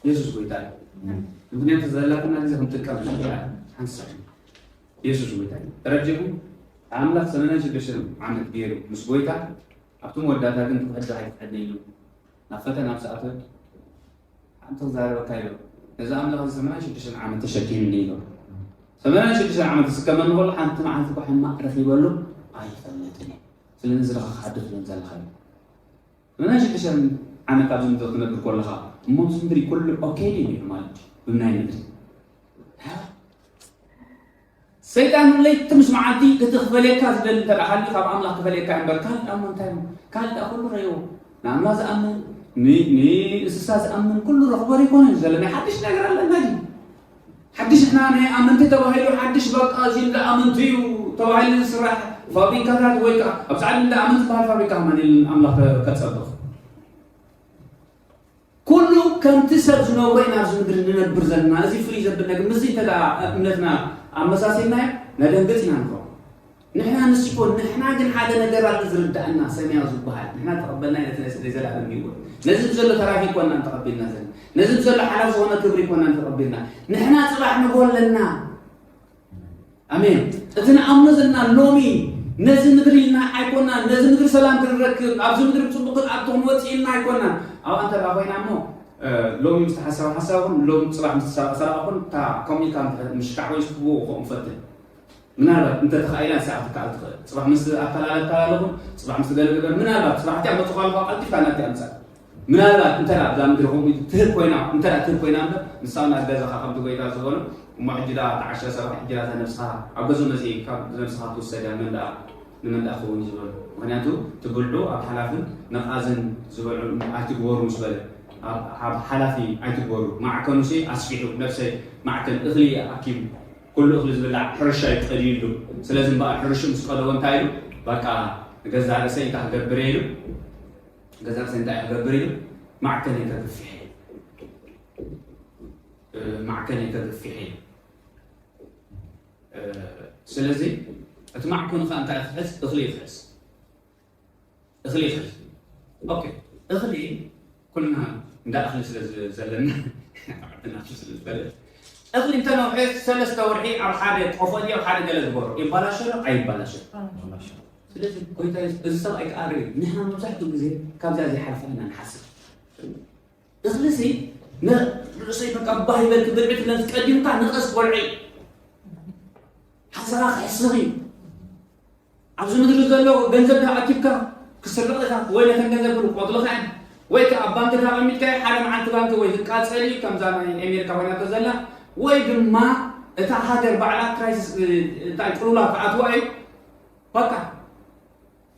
የሱስ ጎይታ እዩ። ምክንያቱ ዘላትና ግዜ ክንጥቀም ንኽእል ሓንሳብ የሱስ ጎይታ እዩ። ተረዲእኩም? ኣምላኽ ሰማንያን ሽዱሽተን ዓመት ገይሩ ምስ ጎይታ ኣብቲ መወዳእታ ግን ትኽሕድ ኣይትኽሕድን ኢሉ ናብ ፈተና ምስ ኣተወ ሓንቲ ክዛረበካ ኢሎ ነዚ ኣምላኽ እዚ ሰማንያን ሽዱሽተን ዓመት ተሸኪምኒ ኢሎ ሰማንያን ሽዱሽተን ዓመት ዝስከመኒ ከሎ ሓንቲ መዓልቲ እኳ ሕማቕ ረኺበሉ ኣይፈልጥን እየ። ስለዚ ንስኻ ክሓድር ትብል ዘለኻ እዩ። ሰማንያን ሽዱሽተን ዓመት ኣብዚ ምድሪ ክትነብር ከለኻ እሞ ኣብዚ ምድሪ ኩሉ ኦኬ ድዩ ነይሩ ማለት እዩ? ብናይ ምድሪ ሰይጣን ለይቲ ምስ መዓልቲ እቲ ክፈልየካ ዝደሊ እንተ ደኣ ሃልዩ ካብ ኣምላኽ ክፈልየካ እምበር ካልእ ደኣ እሞ እንታይ እሞ ካልእ ደኣ ኩሉ ረእይዎ ንኣምላኽ ዝኣምን ን- ንእንስሳ ዝኣምን ኩሉ ረኽቦ ዘይኮነ እዩ ዘሎ ናይ ሓድሽ ነገር ኣለና ድዩ ሓድሽ ንሕና ናይ ኣመንቲ ተባሂሉ ሓድሽ በቃ እዚ እንዳ ኣመንቲ እዩ ተባሂሉ ዝስራሕ ፋብሪካታት ወይ ከዓ ኣብዚ ዓዲ እንዳ ኣመንቲ ዝበሃል ፋብሪካ ከማን የለን ኣምላኽ ከ- ከጸብቕ ኩሉ ከምቲ ሰብ ዝነብሮ ኢና ኣብዚ ምድሪ ንነብር ዘለና። እዚ ፍልይ ዘብል ነገር ምስዚ እንተ ደኣ እምነትና ኣመሳሲልናዮ ነደንግጽ ኢና ንኸውን። ንሕና ንስ ይኮን ንሕና ግን ሓደ ነገር ኣሎ ዝርዳእና ሰማያዊ ዝበሃል ንሕና ተቐበልናዮ ነቲ ናይ ስደይ ዘላለም ህይወት ነዚ ብዘሎ ተራፊ ይኮና ተቐቢልና ዘለና ነዚ ብዘሎ ሓላፍ ዝኾነ ክብሪ ይኮና ተቐቢልና ንሕና ጽባሕ ንጎ ኣለና ኣሜን። እቲ ንኣምኖ ዘለና ሎሚ ነዚ ምድሪ ኢልና ኣይኮናን። ነዚ ምድሪ ሰላም ክንረክብ፣ ኣብዚ ምድሪ ብጽቡቕ ክንኣቱ ክንወጽእ ኢልና ኣይኮናን። ኣብኣ እንተ ደኣ ኮይና እሞ ሎሚ ምስ ተሓሰበ ሓሳብ ኹን ሎም ጽባሕ ምስ ተሰራቐ ሰራቐ ኹን እታ ከምኡ ኢልካ ምሽካዕ ወይ ዝክብዎ ከምኡ ፈትን። ምናልባት እንተ ተኻኢላ ንስኻ ክትከኣል ትኽእል። ጽባሕ ምስ ኣተላለ ኣተላለ ኹን ጽባሕ ምስ ገለ ገበር ምናልባት ጽባሕ እቲኣ መጽእ ኳልኳ ቀልጢፍካ ናብቲ ኣምጻእ። ምናልባት እንተ ደኣ ኣብዛ ምድሪ ከምኡ ኢሉ ትህብ ኮይና እንተ ደኣ ትህብ ኮይና እምበር ንሳ እውን ኣብ ገዛኻ ከምቲ ጎይታ ዝበሎ እሞ ሕጂ ደኣ ተዓሸ ሰባት ሕጂ ደኣ እዛ ነብስኻ ኣብ ገዝኡ መጺእ ካብ ነብስኻ ትውሰድ እያ መን ደኣ ንመን ደኣ ክኸውን እዩ ዝበሎ ምኽንያቱ እቲ ብልዑ ኣብ ሓላፍን ነቓዝን ዝበልዑ ኣይትግበሩ ምስ በለ ኣብ ኣብ ሓላፊ ኣይትግበሩ ማዕከኑሲ ኣስፊሑ ነብሰይ ማዕከን እኽሊ ኣኪቡ ኩሉ እኽሊ ዝብላዕ ሕርሻ እዩ ቀድዩ ኢሉ ስለዚ እምበኣር ሕርሽኡ ምስ ቀደዎ እንታይ ኢሉ በቃ ንገዛእ ርእሰይ እንታይ ክገብር እየ ኢሉ ገዛእ ርእሰይ እንታይ ክገብር ኢሉ ማዕከነይ ከግፍሕ እየ ማዕከነይ ከግፍሕ እየ ስለዚ እቲ ማዕከኑ ከዓ እንታይ ክሕዝ እኽሊ ይክሕዝ እኽሊ ይክሕዝ ኦኬ እኽሊ ኩልና እንዳ እኽሊ ስለ ዘለና ዓድና ስለ ዝፈለጥ እኽሊ እንተነውሐ ሰለስተ ወርሒ ኣብ ሓደ ቆፎ ድዩ ኣብ ሓደ ገለ ዝበሮ ይባላሸ ዶ ኣይባላሸ ስለዚ ጎይታ የሱስ እዚ ሰብኣይ ከዓ ርኢ ንሕና መብዛሕትኡ ግዜ ካብዚኣ ዘይሓልፋ ኢና ንሓስብ እኽልሲ ንርእሰይ በቃ ባህ ይበል ክብልዒ ትብለን ትቀዲምካ ንቐስ በልዒ ሓሳኻ ክሕስኽ እዩ ኣብዚ ምድሪ ዘሎ ገንዘብ ኣኪብካ ክስረቕ ኢኻ፣ ወይ ነተን ገንዘብ ክቆጥልኻ እዮም፣ ወይ ከኣ ኣብ ባንክ ኣቐሚጥካ ሓደ መዓልቲ ባንክ ወይ ክቃጸል እዩ፣ ከምዛ ናይ ኣሜሪካ ኮይናቶ ዘላ፣ ወይ ድማ እታ ሃገር ባዕላ ክራይሲስ እንታይ ቅልውላው ክኣትዋ እዩ። በቃ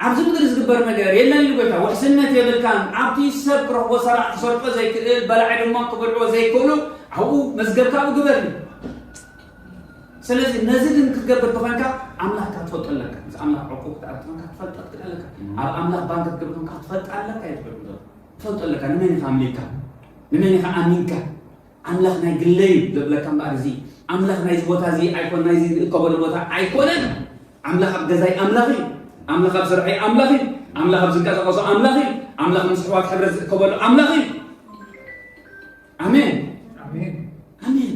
ኣብዚ ምድሪ ዝግበር ነገር የለን ኢሉ ጎይታ። ውሕስነት የብልካን። ኣብቲ ሰብ ክረኽቦ ሰራዕ ክሰርቆ ዘይክእል፣ በላዒ ድማ ክበልዕዎ ዘይክእሉ ኣብኡ መዝገብካ ኣብኡ ግበር እዩ። ስለዚ ነዚ ግን ክትገብር ተኾይንካ ኣምላኽካ ትፈልጦ ኣለካ። ምስ ኣምላኽ ዕቁብ ክትኣቱ ተኾይንካ ትፈልጠ ክትክእል ኣለካ። ኣብ ኣምላኽ ባንክ ክትገብር ተኾይንካ ትፈልጥ ኣለካ እዩ ትብል ዘሎ። ትፈልጦ ኣለካ። ንመን ኢኻ ኣምሊካ? ንመን ኢኻ ኣሚንካ? ኣምላኽ ናይ ግለይ እዩ ዘብለካ እምበኣር፣ እዚ ኣምላኽ ናይዚ ቦታ እዚ ኣይኮን፣ ናይዚ ዝእከበሉ ቦታ ኣይኮነን። ኣምላኽ ኣብ ገዛይ ኣምላኽ እዩ። ኣምላኽ ኣብ ስርሐይ ኣምላኽ እዩ። ኣምላኽ ኣብ ዝንቀሳቐሶ ኣምላኽ እዩ። ኣምላኽ ምስ ኣሕዋት ሕብረት ዝእከበሉ ኣምላኽ እዩ። ኣሜን። ኣሜን። ኣሜን።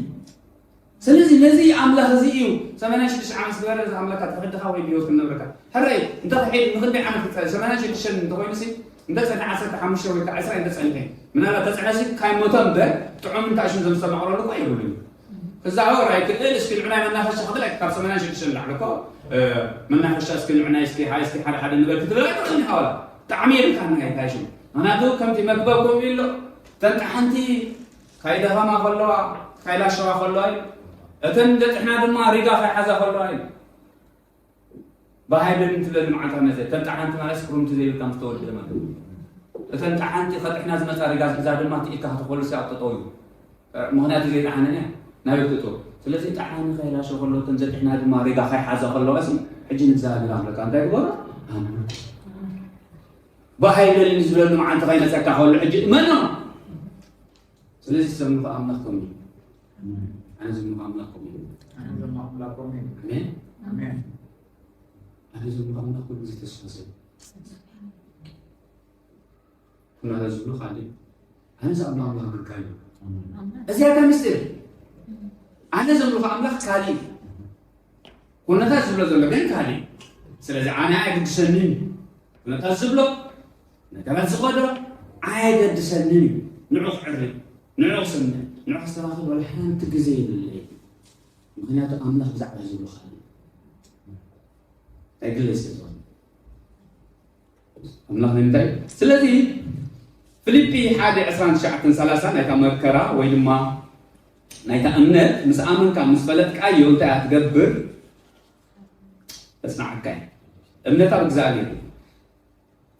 ስለዚ ነዚ ኣምላኽ እዚ እዩ ሰማንያን ሽዱሽተ ዓመት ዝገበረ ዝኣምለካ ትሕድኻ ወይ ብህይወት ክንነብረካ። ሕራይ እንተ ክሒድ ንኽንደይ ዓመት ክጸ-፣ ሰማንያን ሽዱሽተ እንተኾይኑ ሲ፣ እንተ ጸንሐ ዓሰርተ ሓሙሽተ ወይ ከዓ ዕስራ እንተ ጸኒሐ፣ ምናልባት ተጸንሐ ሲ፣ ካይ ሞተ እምበር ጥዑም እንታይ ሽም ዘምስተማቕረሉ እኮ የብሉን። ክዛወር ኣይክእል። እስኪ ንዑናይ መናፈሻ ክትብል ኣይክ-፣ ካብ ሰማንያን ሽዱሽተ ንላዕሊ እኮ፣ እ፣ መናፈሻ እስኪ ንዑናይ እስኪ ሃይ እስኪ ሓደ ሓደ ንበል ክትብል ኣይትኽእልን ኢኻ ዋላ። ጣዕሚ የብልካን ናይ እንታይ ሽም። ምኽንያቱ ከምቲ መክበብ ከምኡ ኢሉ እተን ጠሓንቲ ካይ ደኸማ ከለዋ፣ ካይ ላሸዋ ከለዋ እዩ። እተን ደጥሕና ድማ ሪጋ ካይ ሓዛ ከለዋ እዩ። ብሃይደን ትብለኒ መዓልታ መጸ። እተን ጠሓንቲ ማለት ክሩምቲ ዘይብልካ ምስ ተወልደ ማለት እዩ። እተን ጠሓንቲ ከጥሕና ዝመጻ ሪጋ ሒዛ ድማ ትኢካ ከተኮልስ ኣብ ጠጠው እዩ። ምኽንያቱ ዘይጠሓነን እያ። ናበይ ክእቶ? ስለዚ ጠሓኒ ካይ ላሸው ከሎ እተን ዘጥሕና ድማ ሪጋ ካይ ሓዛ ከለዋ ሲ፣ ሕጂ ንእግዚኣብሔር ኣምልካ እንታይ ግበሮ? ኣምልኮ። ብሃይደን ዝብለኒ መዓልቲ ካይ መጸካ ከሎ ሕጂ እመኖ። ስለዚ ዘምልኾ ኣምላኽ ከምኡ እዩ። ኣነ ዘምልኾ ኣምላኽ ከምኡ እዩ። ኣነ ዘምልኾ ኣምላኽ ከምኡ እዩ። ኣሜን። ኣሜን። ኣነ ዘምልኾ ኣምላኽ ኩሉ ግዜ ተስፋ ሰብ። ኩነታት ዝብሎ ካልእ። ኣነ ዘምልኾ ኣምላኽ ግርካ እዩ። እዚኣ እታ ምስጢር። ኣነ ዘምልኾ ኣምላኽ ካልእ እዩ። ኩነታት ዝብሎ ዘሎ ግን ካልእ እዩ። ስለዚ ኣነ ኣይግድሰንን እዩ። ኩነታት ዝብሎ፣ ነገራት ዝኸዶ ኣየገድሰንን እዩ። ንዑ ክዕሪ፣ ንዑ ክሰምዕ፣ ንዑ ከስተኻኽል ዋላ ሓንቲ ግዜ የብለይ። ምኽንያቱ ኣምላኽ ብዛዕባ ዝብሎ ካልእ ኣይግለጽ ስለ ዝኾነ። ኣምላኽ ንምንታይ? ስለዚ ፊልጲ ሓደ ዕስራን ትሽዓተን ሰላሳን ናይታ መከራ ወይ ድማ ናይታ እምነት ምስ ኣመንካ ምስ ፈለጥካዮ እንታይ እያ ትገብር? ተጽናዓካ እያ። እምነት ኣብ እግዚኣብሔር እዩ።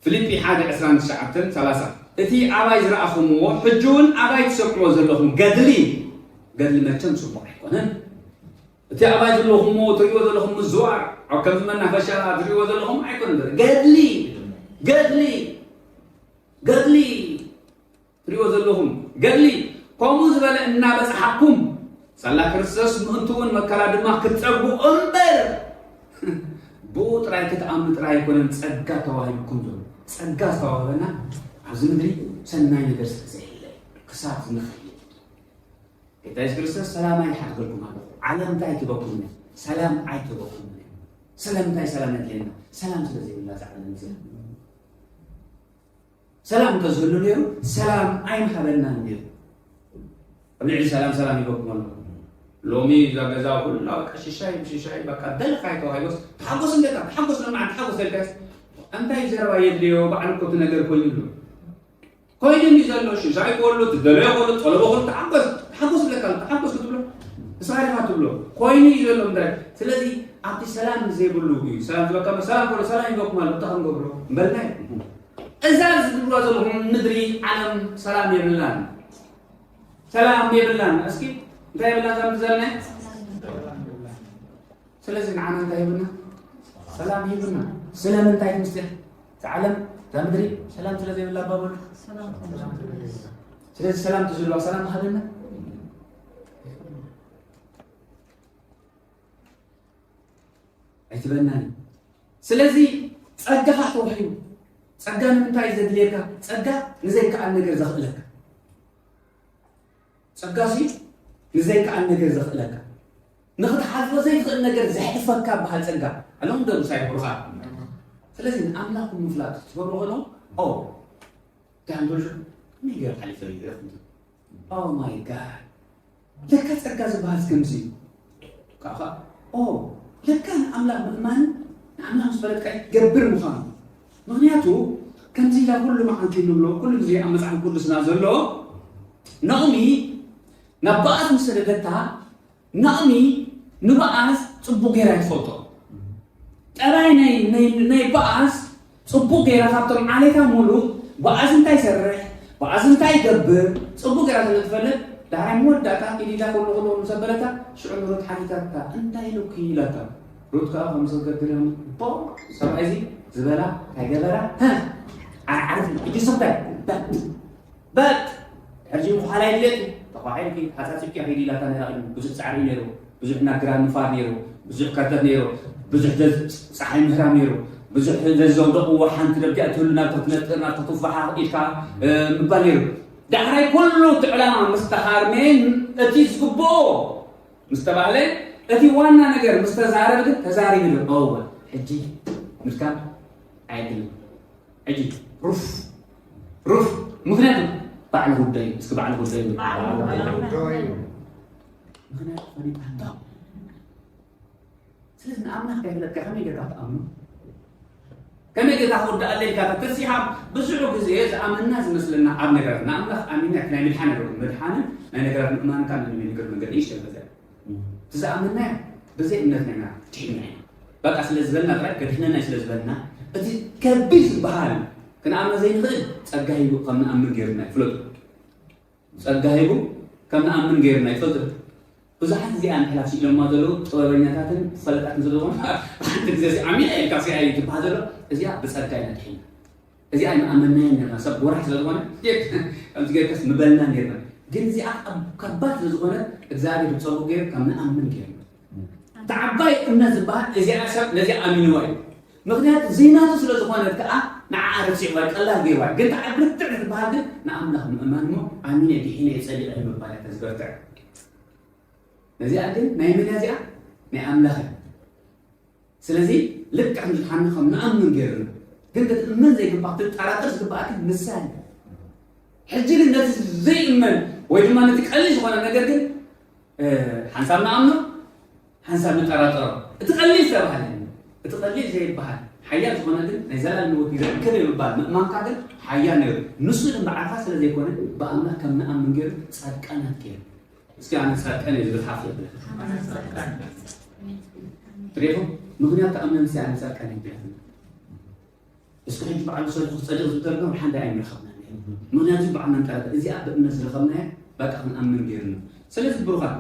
ፊልጲ ሓደ ዕስራን ትሽዓተን ሰላሳ፣ እቲ ኣባይ ዝረኣኹምዎ ሕጂ እውን ኣባይ ትሰምዕዎ ዘለኹም ገድሊ፣ ገድሊ መቸም ጽቡቕ ኣይኮነን። እቲ ኣባይ ዘለኹምዎ ትርእይዎ ዘለኹም ምዝዋር፣ ኣብ ከምዚ መናፈሻ ትርእይዎ ዘለኹም ኣይኮነን። ገድሊ፣ ገድሊ፣ ገድሊ ትርእይዎ ዘለኹም ገድሊ ከምኡ ዝበለ እናበጽሓኩም፣ ሳላ ክርስቶስ ምእንትኡን መከራ ድማ ክትጸግቡ እምበር፣ ብኡ ጥራይ ክትኣምኑ ጥራይ ኣይኮነን ጸጋ ተዋሂብኩም ዘሎ። ጸጋ ዝተዋህበና ኣብዚ ምድሪ ሰናይ ነገር ስለ ዘየለ ክሳብ ዝንኽእል። ጌታ የሱስ ክርስቶስ፣ "ሰላም ኣይሓድገልኩም ኣለኹ፣ ዓለም እንታይ ትበኩም እያ፣ ሰላም ኣይትበኩም እያ። ስለምንታይ ሰላም የድልየና? ሰላም ስለ ዘይብላ እዛ ዓለም እዚኣ። ሰላም እንተዝህሉ ነይሩ፣ ሰላም ኣይምሃበናን ነይሩ። ኣብ ልዕሊ ሰላም፣ ሰላም ይበኩም ኣለኹ። ሎሚ እዛ ገዛ ኩላ በቃ ሽሻይ ብሽሻይ፣ በቃ ደለኻዮ ተዋሂቦስ፣ ተሓጎስ እንዴታ፣ ተሓጎስ፣ ለማዓንቲ ተሓጎስ" ተልካስ፣ እንታይ ዘረባ የድልዮ? በዓል እኮ እቲ ነገር ኮይኑ ኣሎ። ኮይኑ እዩ ዘሎ። ሽሻይ ክወሉ፣ ትደለዮ ክወሉ፣ ጠለቦ ክወሉ፣ ተሓጎስ፣ ተሓጎስ ብለካ ኣሎ። ተሓጎስ ክትብሎ፣ ንስኻ ኢኻ ትብሎ። ኮይኑ እዩ ዘሎ እንታይ። ስለዚ ኣብቲ ሰላም ዘይብሉ እዩ። ሰላም ዝበካ፣ ሰላም ክብሎ፣ ሰላም ይበኩም ኣሎ። እንታይ ክንገብሮ? እምበልና እዩ። እዛ ዝብልዋ ዘለኹም ምድሪ ዓለም ሰላም የብላን። ሰላም የብላን። እስኪ እንታይ የብላን? ሰላም ትዘለና? ስለዚ ንዓና እንታይ ሂብና? ሰላም ሂብና። ስለምንታይ ትምስጢር? እዛ ዓለም፣ እዛ ምድሪ ሰላም ስለ ዘይብላ እባ በሉ። ስለዚ ሰላም ትዝልዋ ሰላም ሃበና። ኣይትበናን። ስለዚ ጸጋኻ ተዋሂቡ። ጸጋ ንምንታይ ዘድልየካ? ጸጋ ንዘይከኣል ነገር ዘኽእለካ። ጸጋሲ ንዘይከኣል ነገር ዘኽእለካ። ንኽትሓልፎ ዘይትኽእል ነገር ዘሕልፈካ በሃል ጸጋ። ኣለኹም ዶ ምሳይ ብሩኻት? ስለዚ ንኣምላኽ ብምፍላጥ ትገብሮ ከለኹም፣ ኦ፣ እንታይ ኣንበልሹ? ከመይ ገይረ ሓሊፈ ይረኽብ? ኦ ማይ ጋድ። ለካ ጸጋ ዝበሃል ከምዚ እዩ። ካብኻ፣ ኦ፣ ለካ ንኣምላኽ ምእማን ንኣምላኽ ምስ ፈለጥካ ገብር ምዃኑ። ምኽንያቱ ከምዚ ኢላ ኩሉ መዓልቲ እንብሎ፣ ኩሉ ግዜ ኣብ መጽሓፍ ቅዱስና ዘሎ፣ ናኦሚ ናብ ቦኣዝ ምስ ሰደደታ፣ ናኦሚ ንቦኣዝ ጽቡቕ ጌራ እያ ትፈልጦ። ጠባይ ናይ ናይ ናይ ቦኣዝ ጽቡቕ ጌራ ካብቶም ዓሌታ ሙሉእ ቦኣዝ እንታይ ይሰርሕ፣ ቦኣዝ እንታይ ይገብር ጽቡቕ ጌራ ስለ ትፈልጥ፣ ዳሕራይ መወዳእታ ኢድ ኢዳ ኮሎ ኮሎ ምስ ኣበለታ፣ ሽዑ ንሩት ሓቲታታ፣ "እንታይ ኢሉኪ?" ኢላታ። ሩት ከኣ ከምዚ ክትገብር እዮም። ቦ ሰብኣይ እዚ ዝበላ እንታይ ገበራ? ሃ! ዓርዓርፍ ሕጂ ስኽታይ በጥ በጥ ሕጂ ምዃላ የድልየኪ ተኳሒልኪ ሓጻጺብኪ ኺዲ ኢላታ ነይራ። ብዙሕ ጻዕሪ ነይሩ፣ ብዙሕ ናግራ ንፋር ነይሩ፣ ብዙሕ ከርተት ነይሩ፣ ብዙሕ ደዝ ጸሓይ ምህራም ነይሩ፣ ብዙሕ ደዝ ዘውደቕዎ ሓንቲ ደብዲኣ ትህሉ ናብታ ትነጥር ናብታ ትፋሓ ኢድካ እ፣ ምባል ነይሩ። ዳሕራይ ኩሉ እቲ ዕላማ ምስ ተሃርመ እቲ ዝግብኦ ምስ ተባህለ እቲ ዋና ነገር ምስ ተዛረበ ግን ተዛሪቡ ኢሉ እወ ሕጂ ምድካም ኣየድልን። ሕጂ ሩፍ ሩፍ ምኽንያቱ ባዕሉ ጉዳይ እስኪ ባዕሉ ጉዳይ ምኽንያቱ ፈሊጣ እንዳ ስለዚ ንኣምላኽ ከይፈለጥካ ከመይ ጌርካ ትኣምኖ? ከመይ ጌርካ ክውዳእ ኣለልካ ተሲሓ ብዙሕ ግዜ ዝኣመና ዝመስለና ኣብ ነገራት ንኣምላኽ ኣሚና ናይ ምድሓን ነገር ምድሓንን ናይ ነገራት ምእማንካ ንሚንግር መንገዲ ይሽተል በዚያ እቲ ዝኣመናዮ በዘይ እምነትና ኢና ድሒና ኢና በቃ ስለ ዝበልና ጥራይ ከድሕነና ስለ ዝበልና እቲ ከቢድ ዝበሃል ክንኣምኖ ዘይንኽእል ጸጋ ሂቡ ከም ንኣምን ገይሩና ይፍለጡ ጸጋ ሂቡ ከም ንኣምን ገይሩና ይፈልጥ። ብዙሓት እዚኣ ምሕላፍ ስኢሎማ ዘለዉ ጥበበኛታትን ፈለጣትን ስለ ዝኾኑ ሓንቲ ግዜ እዚ ኣሚና ኢልካ ሲኣ እዩ ዝበሃል ዘሎ። እዚኣ ብጸጋ ኢና ድሒና። እዚኣ ኣይምኣመናያን ነርና ሰብ ጎራሕ ስለ ዝኾነ ከምዚ ጌርከስ ምበልና ነርና። ግን እዚኣ ከብ- ከባድ ስለ ዝኾነ እግዚኣብሔር ብጸጉ ገይሩ ከም ንኣምን ገይሩ። እቲ ዓባይ እምነት ዝበሃል እዚኣ ሰብ ነዚኣ ኣሚንዋ እዩ። ምኽንያቱ ዘይናቱ ስለ ዝኾነት ከኣ ንዓኣ ረሲዕዋ እዩ፣ ቀላል ገይርዋ እዩ። ግን ተዓብርትዕ ዝበሃል ግን ንኣምላኽ ምእማን እሞ ኣሚነ ድሒነ እየ ጸሊቐ ምባል እያ ተዝበርትዕ። ነዚኣ ግን ናይ መን እያ እዚኣ? ናይ ኣምላኽ እያ። ስለዚ ልክዕ ንዝሓንኸም ንኣምን ገይርና ግን ክትእመን ዘይግባእ ክትጠራጠር ዝግባእ ግን ንሳ እያ። ሕጂ ግን ነቲ ዘይእመን ወይ ድማ ነቲ ቀሊል ዝኾነ ነገር ግን ሓንሳብ ንኣምኖ ሓንሳብ ንጠራጠሮ። እቲ ቀሊል ዝተባህለ እቲ ቀሊል ዘይበሃል ሓያል ዝኾነ ግን ናይ ዘላለም ህይወት ይረክብ እየ ምባል ምእማንካ ግን ሓያል ነይሩ። ንሱ ግን ብዓኻ ስለ ዘይኮነ ብኣምላኽ ከም ንኣምን ገይሩ ጻድቃናት ገይሩ። እስኪ ኣነ ጻድቃን እየ ዝብል ሓፍ የብለ ትሪኹም ምኽንያት ተኣምነ ምስ ኣነ ጻድቃን ይብለ እስኪ ሕጂ በዓሉ ሰሪሑ ክጸድቕ ዝብል ተረጋም ሓንዳ ኣይምረኸብና ምክንያቱ በዓልና ንጠረጠ እዚኣ ብእምነት ዝረኸብናያ በቃ ክንኣምን ገይርና ስለዚ ብሩኻት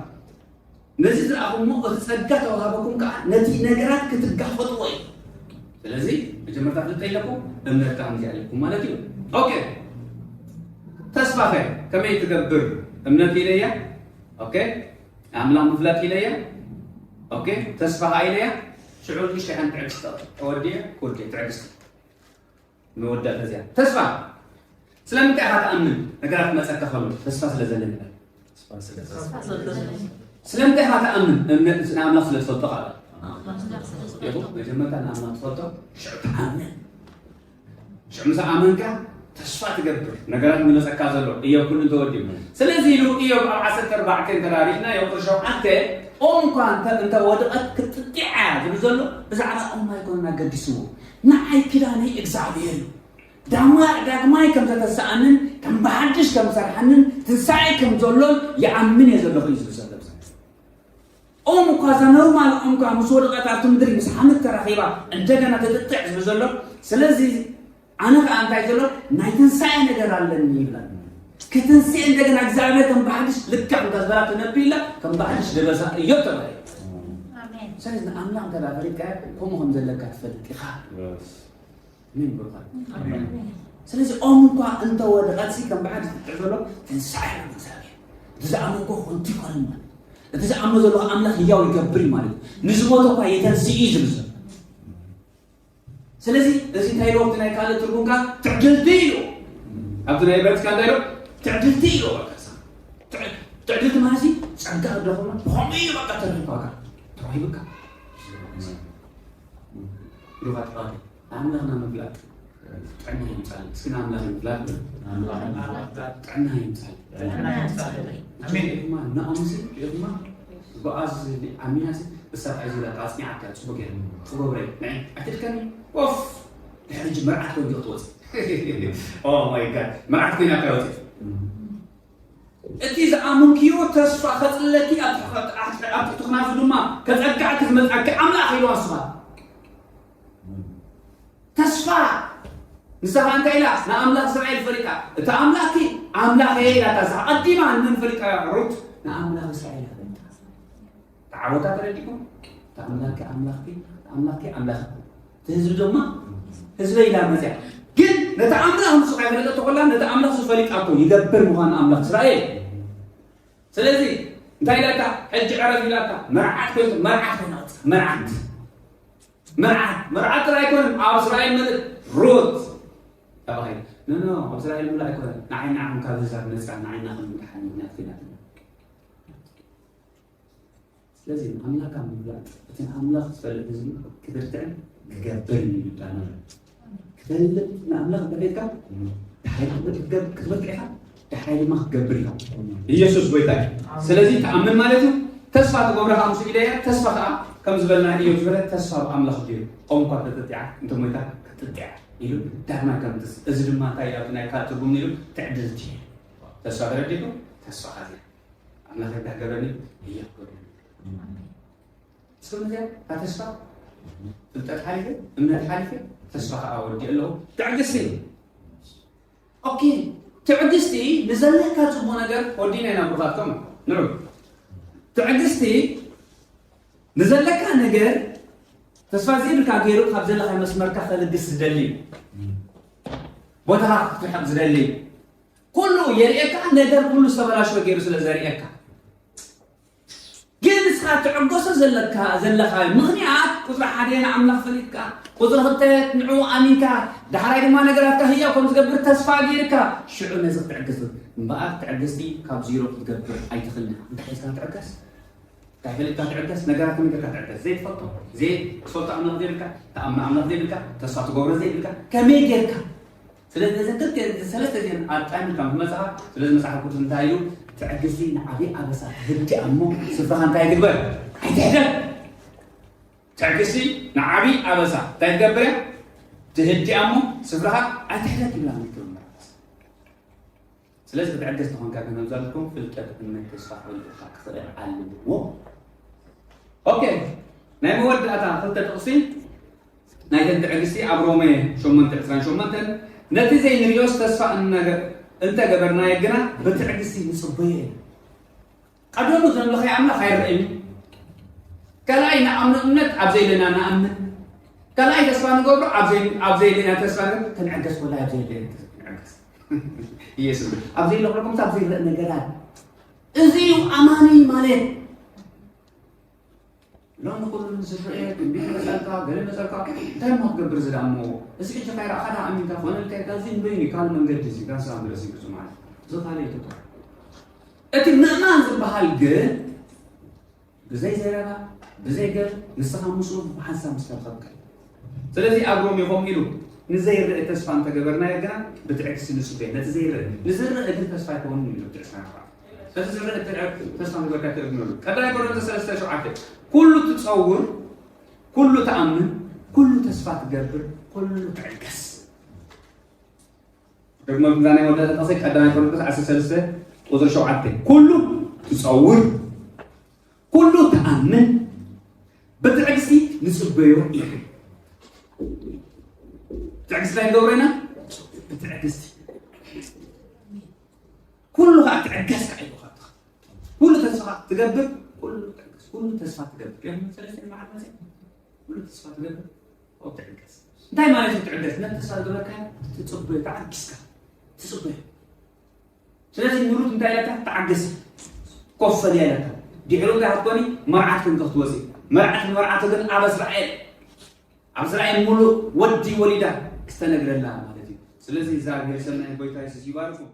ነዚ ዝረኣኹሞ እቲ ጸጋ ተዋሃበኩም ከዓ ነቲ ነገራት ክትጋፈጥዎ እዩ ስለዚ መጀመርታ ፍልጠ ኢለኩም እምነት ከዓ እዚኣ ኣለኩም ማለት እዩ ኦኬ ተስፋኸ ከመይ ትገብር እምነት ኢለያ ኦኬ ኣምላኽ ምፍላጥ ኢለያ ኦኬ ተስፋኻ ኢለያ ሽዑ ንእሽተይ ሓንቲ ትዕግስቲ ተወዲአ ክወዲአ ትዕግስቲ መወዳእታ እዚኣ ተስፋ ስለምንታይ ኢኻ ትኣምን ነገራት ክመፀካ ከሎ ተስፋ ስለ ዘለኒ ስለምንታይ ኢኻ ትኣምን እምነት ንኣምላኽ ስለ ትፈልጦ ካለ መጀመርታ ንኣምላኽ ትፈልጦ ሽዑ ትኣምን ሽዑ ምስ ኣመንካ ተስፋ ትገብር ነገራት ንመፀካ ዘሎ እዮብ ኩሉ እንተወዲኡ ስለዚ ኢሉ እዮብ ኣብ ዓሰርተ ኣርባዕተ እንተራሪእና ዮቁር ሸውዓተ ኦም እኳ እንተ ወድቐት ክትጥጢዓ ዝብል ዘሎ ብዛዕባ ኦም ኣይኮነን ኣገዲስዎ ንዓይ ኪዳነይ እግዚኣብሔር እዩ ዳማ ዳግማይ ከም ዘተስኣንን ከም ብሓድሽ ከም ዝሰርሓንን ትንሳኤ ከም ዘሎን ይኣምን እየ ዘለኹ እዩ ዝብል ዘሎ ኦም እኳ እዛ ኖርማል ኦም እኳ ምስ ወደቐት ኣብቲ ምድሪ ምስ ሓመድ ተራኺባ እንደገና ትጥጥዕ ዝብል ዘሎ ስለዚ ኣነ ከዓ እንታይ ዘሎ ናይ ትንሳኤ ነገር ኣለኒ ይብላ ክትንስኤ እንደገና እግዚኣብሔር ከም ብሓድሽ ልክዕ እንዳ ዝበላ ተነብይላ ከም ብሓድሽ ደበሳ እዮ ተባሂሉ ስለዚ ንኣምላኽ እንተ ፈሊጥካ ከምኡ ከም ዘለካ ትፈልጥ ኢኻ ምን ብሩኻት ስለዚ ኦም እንኳ እንተወደቐትሲ ከም ብሓድሽ ትጥዕ ዘሎ ትንሳኤ እግዚኣብሔር እቲ ዝኣመንኮ ኮንቲ ይኮነ ማለት እቲ ዝኣምኖ ዘለኹ ኣምላኽ ህያው ይገብር እዩ ማለት እዩ ንዝሞተ እኳ የተንስኢ እዩ ዝብል ዘሎ ስለዚ እዚ እንታይ ኢልዎ ኣብቲ ናይ ካልእ ትርጉምካ ትዕድልቲ ኢልዎ ኣብቲ ናይ በትካ እንታይ ኢልዎ ትዕድልቲ ኢልዎ በቃ ትዕድልቲ ማለት ጸጋ ክደኹና ብኸምኡ እዩ በቃ ተረኺብካ ተዋሂብካ ሉቃ ጥራይ ኣምላኽና ምፍላጥ ጥዕና ይምጻል እስኪ ንኣምላኽ ምፍላጥ ጥዕና ይምጻል ኣሜን ድማ ንኣምሲ ድማ ብኣዝ ኣሚናሲ ሰብኣይ ዙላ ኣጽኒዓካ ጽቡቅ ገይሩ ትገብረ ናይ ኣትድከኒ ኦፍ ድሕሪ ሕጂ መርዓት ኮይኑ ክትወጽእ ኦ ማይ ጋድ መርዓት ኮይና ካወጽእ እቲ ዝኣመንክዮ ተስፋ ከጽለኪ ኣብ ትሕቲ ክናፉ ድማ ከጸግዓኪ ዝመጽኣኪ ኣምላኽ ኢሉ ኣስፋ ተስፋ ንስኻ እንታይ ኢላ ንኣምላኽ እስራኤል ፈሊጣ እቲ ኣምላኽኪ ኣምላኽ እየ ኢላታ እዛ ኣቐዲማ ንመን ፈሊጣ ሩት ንኣምላኽ እስራኤል ፈሊጣ ተዓወታ ተረዲኩም ኣምላክ ኣምላክ ኣምላክ ኣምላክ እቲ ህዝቢ ድማ ህዝበ ኢላ መፅያ ግን ነቲ ኣምላክ ንሱ ካይፈለጠቶ ከላ ነቲ ኣምላክ ዝፈሊጣ እኮ ይገብር ምኳኑ ኣምላክ እስራኤል ስለዚ እንታይ ኢላታ ሕጂ ዕረፍ ኢላታ መርዓት ኮይኑ መርዓት ኮይና ወፅያ መርዓት መርዓት መርዓት ጥራይ ኣይኮነን ኣብ እስራኤል መጥእ ሩት ተባሂሉ ኖ ኖ ኣብ እስራኤል ሙሉ ኣይኮነን ንዓይ ንዓኹም ካብ ህዛብ ነፃ ንዓይና ከም ምድሓን ምክንያት ኮይናትና ስለዚ ንኣምላኽ ኣብ ምፍላጥ እቲ ንኣምላኽ ዝፈልጥ ህዝቢ ክብርትዕን ክገብርን እዩ ዳንኤል ክፈልጥ ንኣምላኽ እንተፈትካ ድሓይ ክትበርትዕ ኢኻ ድሓይ ድማ ክትገብር ኢኻ ኢየሱስ ጎይታ እዩ ስለዚ ተኣምን ማለት እዩ ተስፋ ትገብረ ከዓ ምስ ኢለያ ተስፋ ከዓ ከም ዝበልና እዩ ዝበለ ተስፋ ብኣምላኽ ገይሩ ቆም እኳ ተጥጢዓ እንተ ሞይታ ክትጥጢዓ ኢሉ ዳግማይ ከምትስ እዚ ድማ እንታይ ኣብ ናይ ካልእ ትርጉም ኢሉ ትዕድልቲ ተስፋ ተረዲእኩም ተስፋ ካዚያ ኣምላኽ እንታይ ገበረኒ ህያብ ገበረኒ እስኩም እዚኣ እታ ተስፋ ፍልጠት ሓሊፈ እምነት ሓሊፈ ተስፋ ከዓ ወዲእ ኣለኹ ትዕግስቲ ኦኬ ትዕግስቲ ንዘለካ ፅቡቅ ነገር ወዲና ኢና ብሩኻትኩም ንዑ ትዕግስቲ ንዘለካ ነገር ተስፋ ዘይብልካ ገይሩ ካብ ዘለካ መስመርካ ከልግስ ዝደሊ ቦታኻ ክትርሕቕ ዝደሊ ኩሉ የርእየካ ነገር ኩሉ ዝተበላሸወ ገይሩ ስለ ዘርእየካ ግን ንስኻ ትዕገሶ ዘለካ ዘለኻ ምኽንያት ቁፅሪ ሓደ ንኣምላኽ ፈሊጥካ ቁፅሪ ክልተ ንዕኡ ኣሚንካ ዳሕራይ ድማ ነገራትካ ህያው ከም ዝገብር ተስፋ ገይርካ ሽዑ ነዚ ክትዕግስ እምበኣር ትዕግስቲ ካብ ዚሮ ክትገብር ኣይትኽእልን ኢኻ እንታይ ሒዝካ ትዕገስ እንታይ ፈሊጥካ ትዕገስ ነገራት ከመይ ጌርካ ትዕገስ ዘይትፈልጦ ዘይትፈልጦ ኣምላኽ ዘይብልካ ተኣምኖ ኣምላኽ ዘይብልካ ተስፋ ትገብሮ ዘይብልካ ከመይ ጌርካ ስለዚ ነዘን ክልተ ሰለስተ እዚአን ኣጣሚርካ ምስ መጻኻ ስለዚ መጽሓፍ ቅዱስ እንታይ ኢሉ ትዕግስቲ ንዓብዪ ኣበሳ ትህድኣ እሞ ስፍራኻ እንታይ ትግበር ኣይትሕደግ ትዕግስቲ ንዓብዪ ኣበሳ እንታይ ትገብር እያ ትህድኣ እሞ ስፍራኻ ኣይትሕደግ ይብላ ምክር መርዓት ስለዚ ክትዕገስ ተኾንካ ግን ኣብዛልኩም ፍልጠት እምነት ተስፋ ክህልወካ ክኽእል ኣለዎ ኦኬ ናይ መወዳእታ ክልተ ጥቕሲ ናይተን ትዕግስቲ ኣብ ሮሜ ሸሞንተ ዕስራን ሸሞንተን ነቲ ዘይንሪኦስ ተስፋ እንተገበርናዮ ግና ብትዕግስቲ ንፅበዮ ኢና። ቀደሙ ዘምለኸይ ኣምላኽ ኣይረአን እዩ። ካልኣይ ንኣምኖ እምነት ኣብ ዘይለና ንኣምን። ካልኣይ ተስፋ ንገብሮ ኣብ ዘይለና ተስፋ ንገብር ክንዕገስ ወላ ኣብ ዘይለና ክንዕገስ። ኢየሱስ ኣብ ዘይለኹ ከምዚ ኣብ ዘይረአ ነገራት እዚ እዩ ኣማኒ ማለት። ሎሚ ኩሉ ዝረአ ክንዲ መፀልካ ገለ መፀልካ እንታይ እሞ ክትገብር እዚ ዳሞ እዚ ሕጂ ካይረኣኻ ዳ ኣሚንካ ኮነ እንታይ እዚ ንበይኑ ካልእ መንገዲ እዚ ጋንሳ ንረሲ ብዙ ማለት እዚ ካልእ ይትቶ እቲ ምእማን ዝበሃል ግን ብዘይ ዘረባ ብዘይ ገር ንስኻ ምስኡ ብሓንሳብ ምስ ተረኸብካ ስለዚ ኣብ ሮሜ ከምኡ ኢሉ ንዘይረአ ተስፋ እንተገበርናዮ ግና ብትዕግስቲ ንፅበዮ ነቲ ዘይረአ ንዝረአ ግን ተስፋ ኣይኮንን ኢሉ ብትዕስራ ነጥቢ እቲ ዝረአ ተስፋ ምግበርካ ትእምነሉ ቀዳማይ ቆሮንቶስ ሰለስተ ሸውዓተ ኩሉ ትጸውር ኩሉ ትኣምን ኩሉ ተስፋ ትገብር ኩሉ ትዕገስ ደግሞ እዛ ናይ መወዳእታ ጥቕሲ ቀዳማይ ቆሮንቶስ ዓሰርተ ሰለስተ ቁፅሪ ሸውዓተ ኩሉ ትጸውር ኩሉ ትኣምን ብትዕግስቲ ንጽበዮ ኢና ትዕግስቲ እንታይ ንገብሮ ኢና ብትዕግስቲ ኩሉ ከዓ ትዕገስ ከዓ ኢሉ ካብትኻ ኩሉ ተስፋ ትገብር ኩሉ ትዕገስ ኩሉ ተስፋ ትገብር ዮም ሰለስተ መዓልቲ መፅእ ኩሉ ተስፋ ትገብር ኣብ ትዕገስ እንታይ ማለት እዩ ትዕገስ ነቲ ተስፋ ዝገበርካ ትፅበዮ ተዓጊስካ ትፅበዮ ስለዚ ንሩት እንታይ ኢላታ ተዓገስ ኮፈል ኢላታ ድሕሩ እንታይ ክትኮኒ መርዓት ከም ክትወፂ መርዓት ንመርዓቱ ግን ኣብ እስራኤል ኣብ እስራኤል ሙሉእ ወዲ ወሊዳ ክስተነግረላ ማለት እዩ ስለዚ እግዚኣብሔር ሰናይ ጎይታ የሱስ ይባርኩም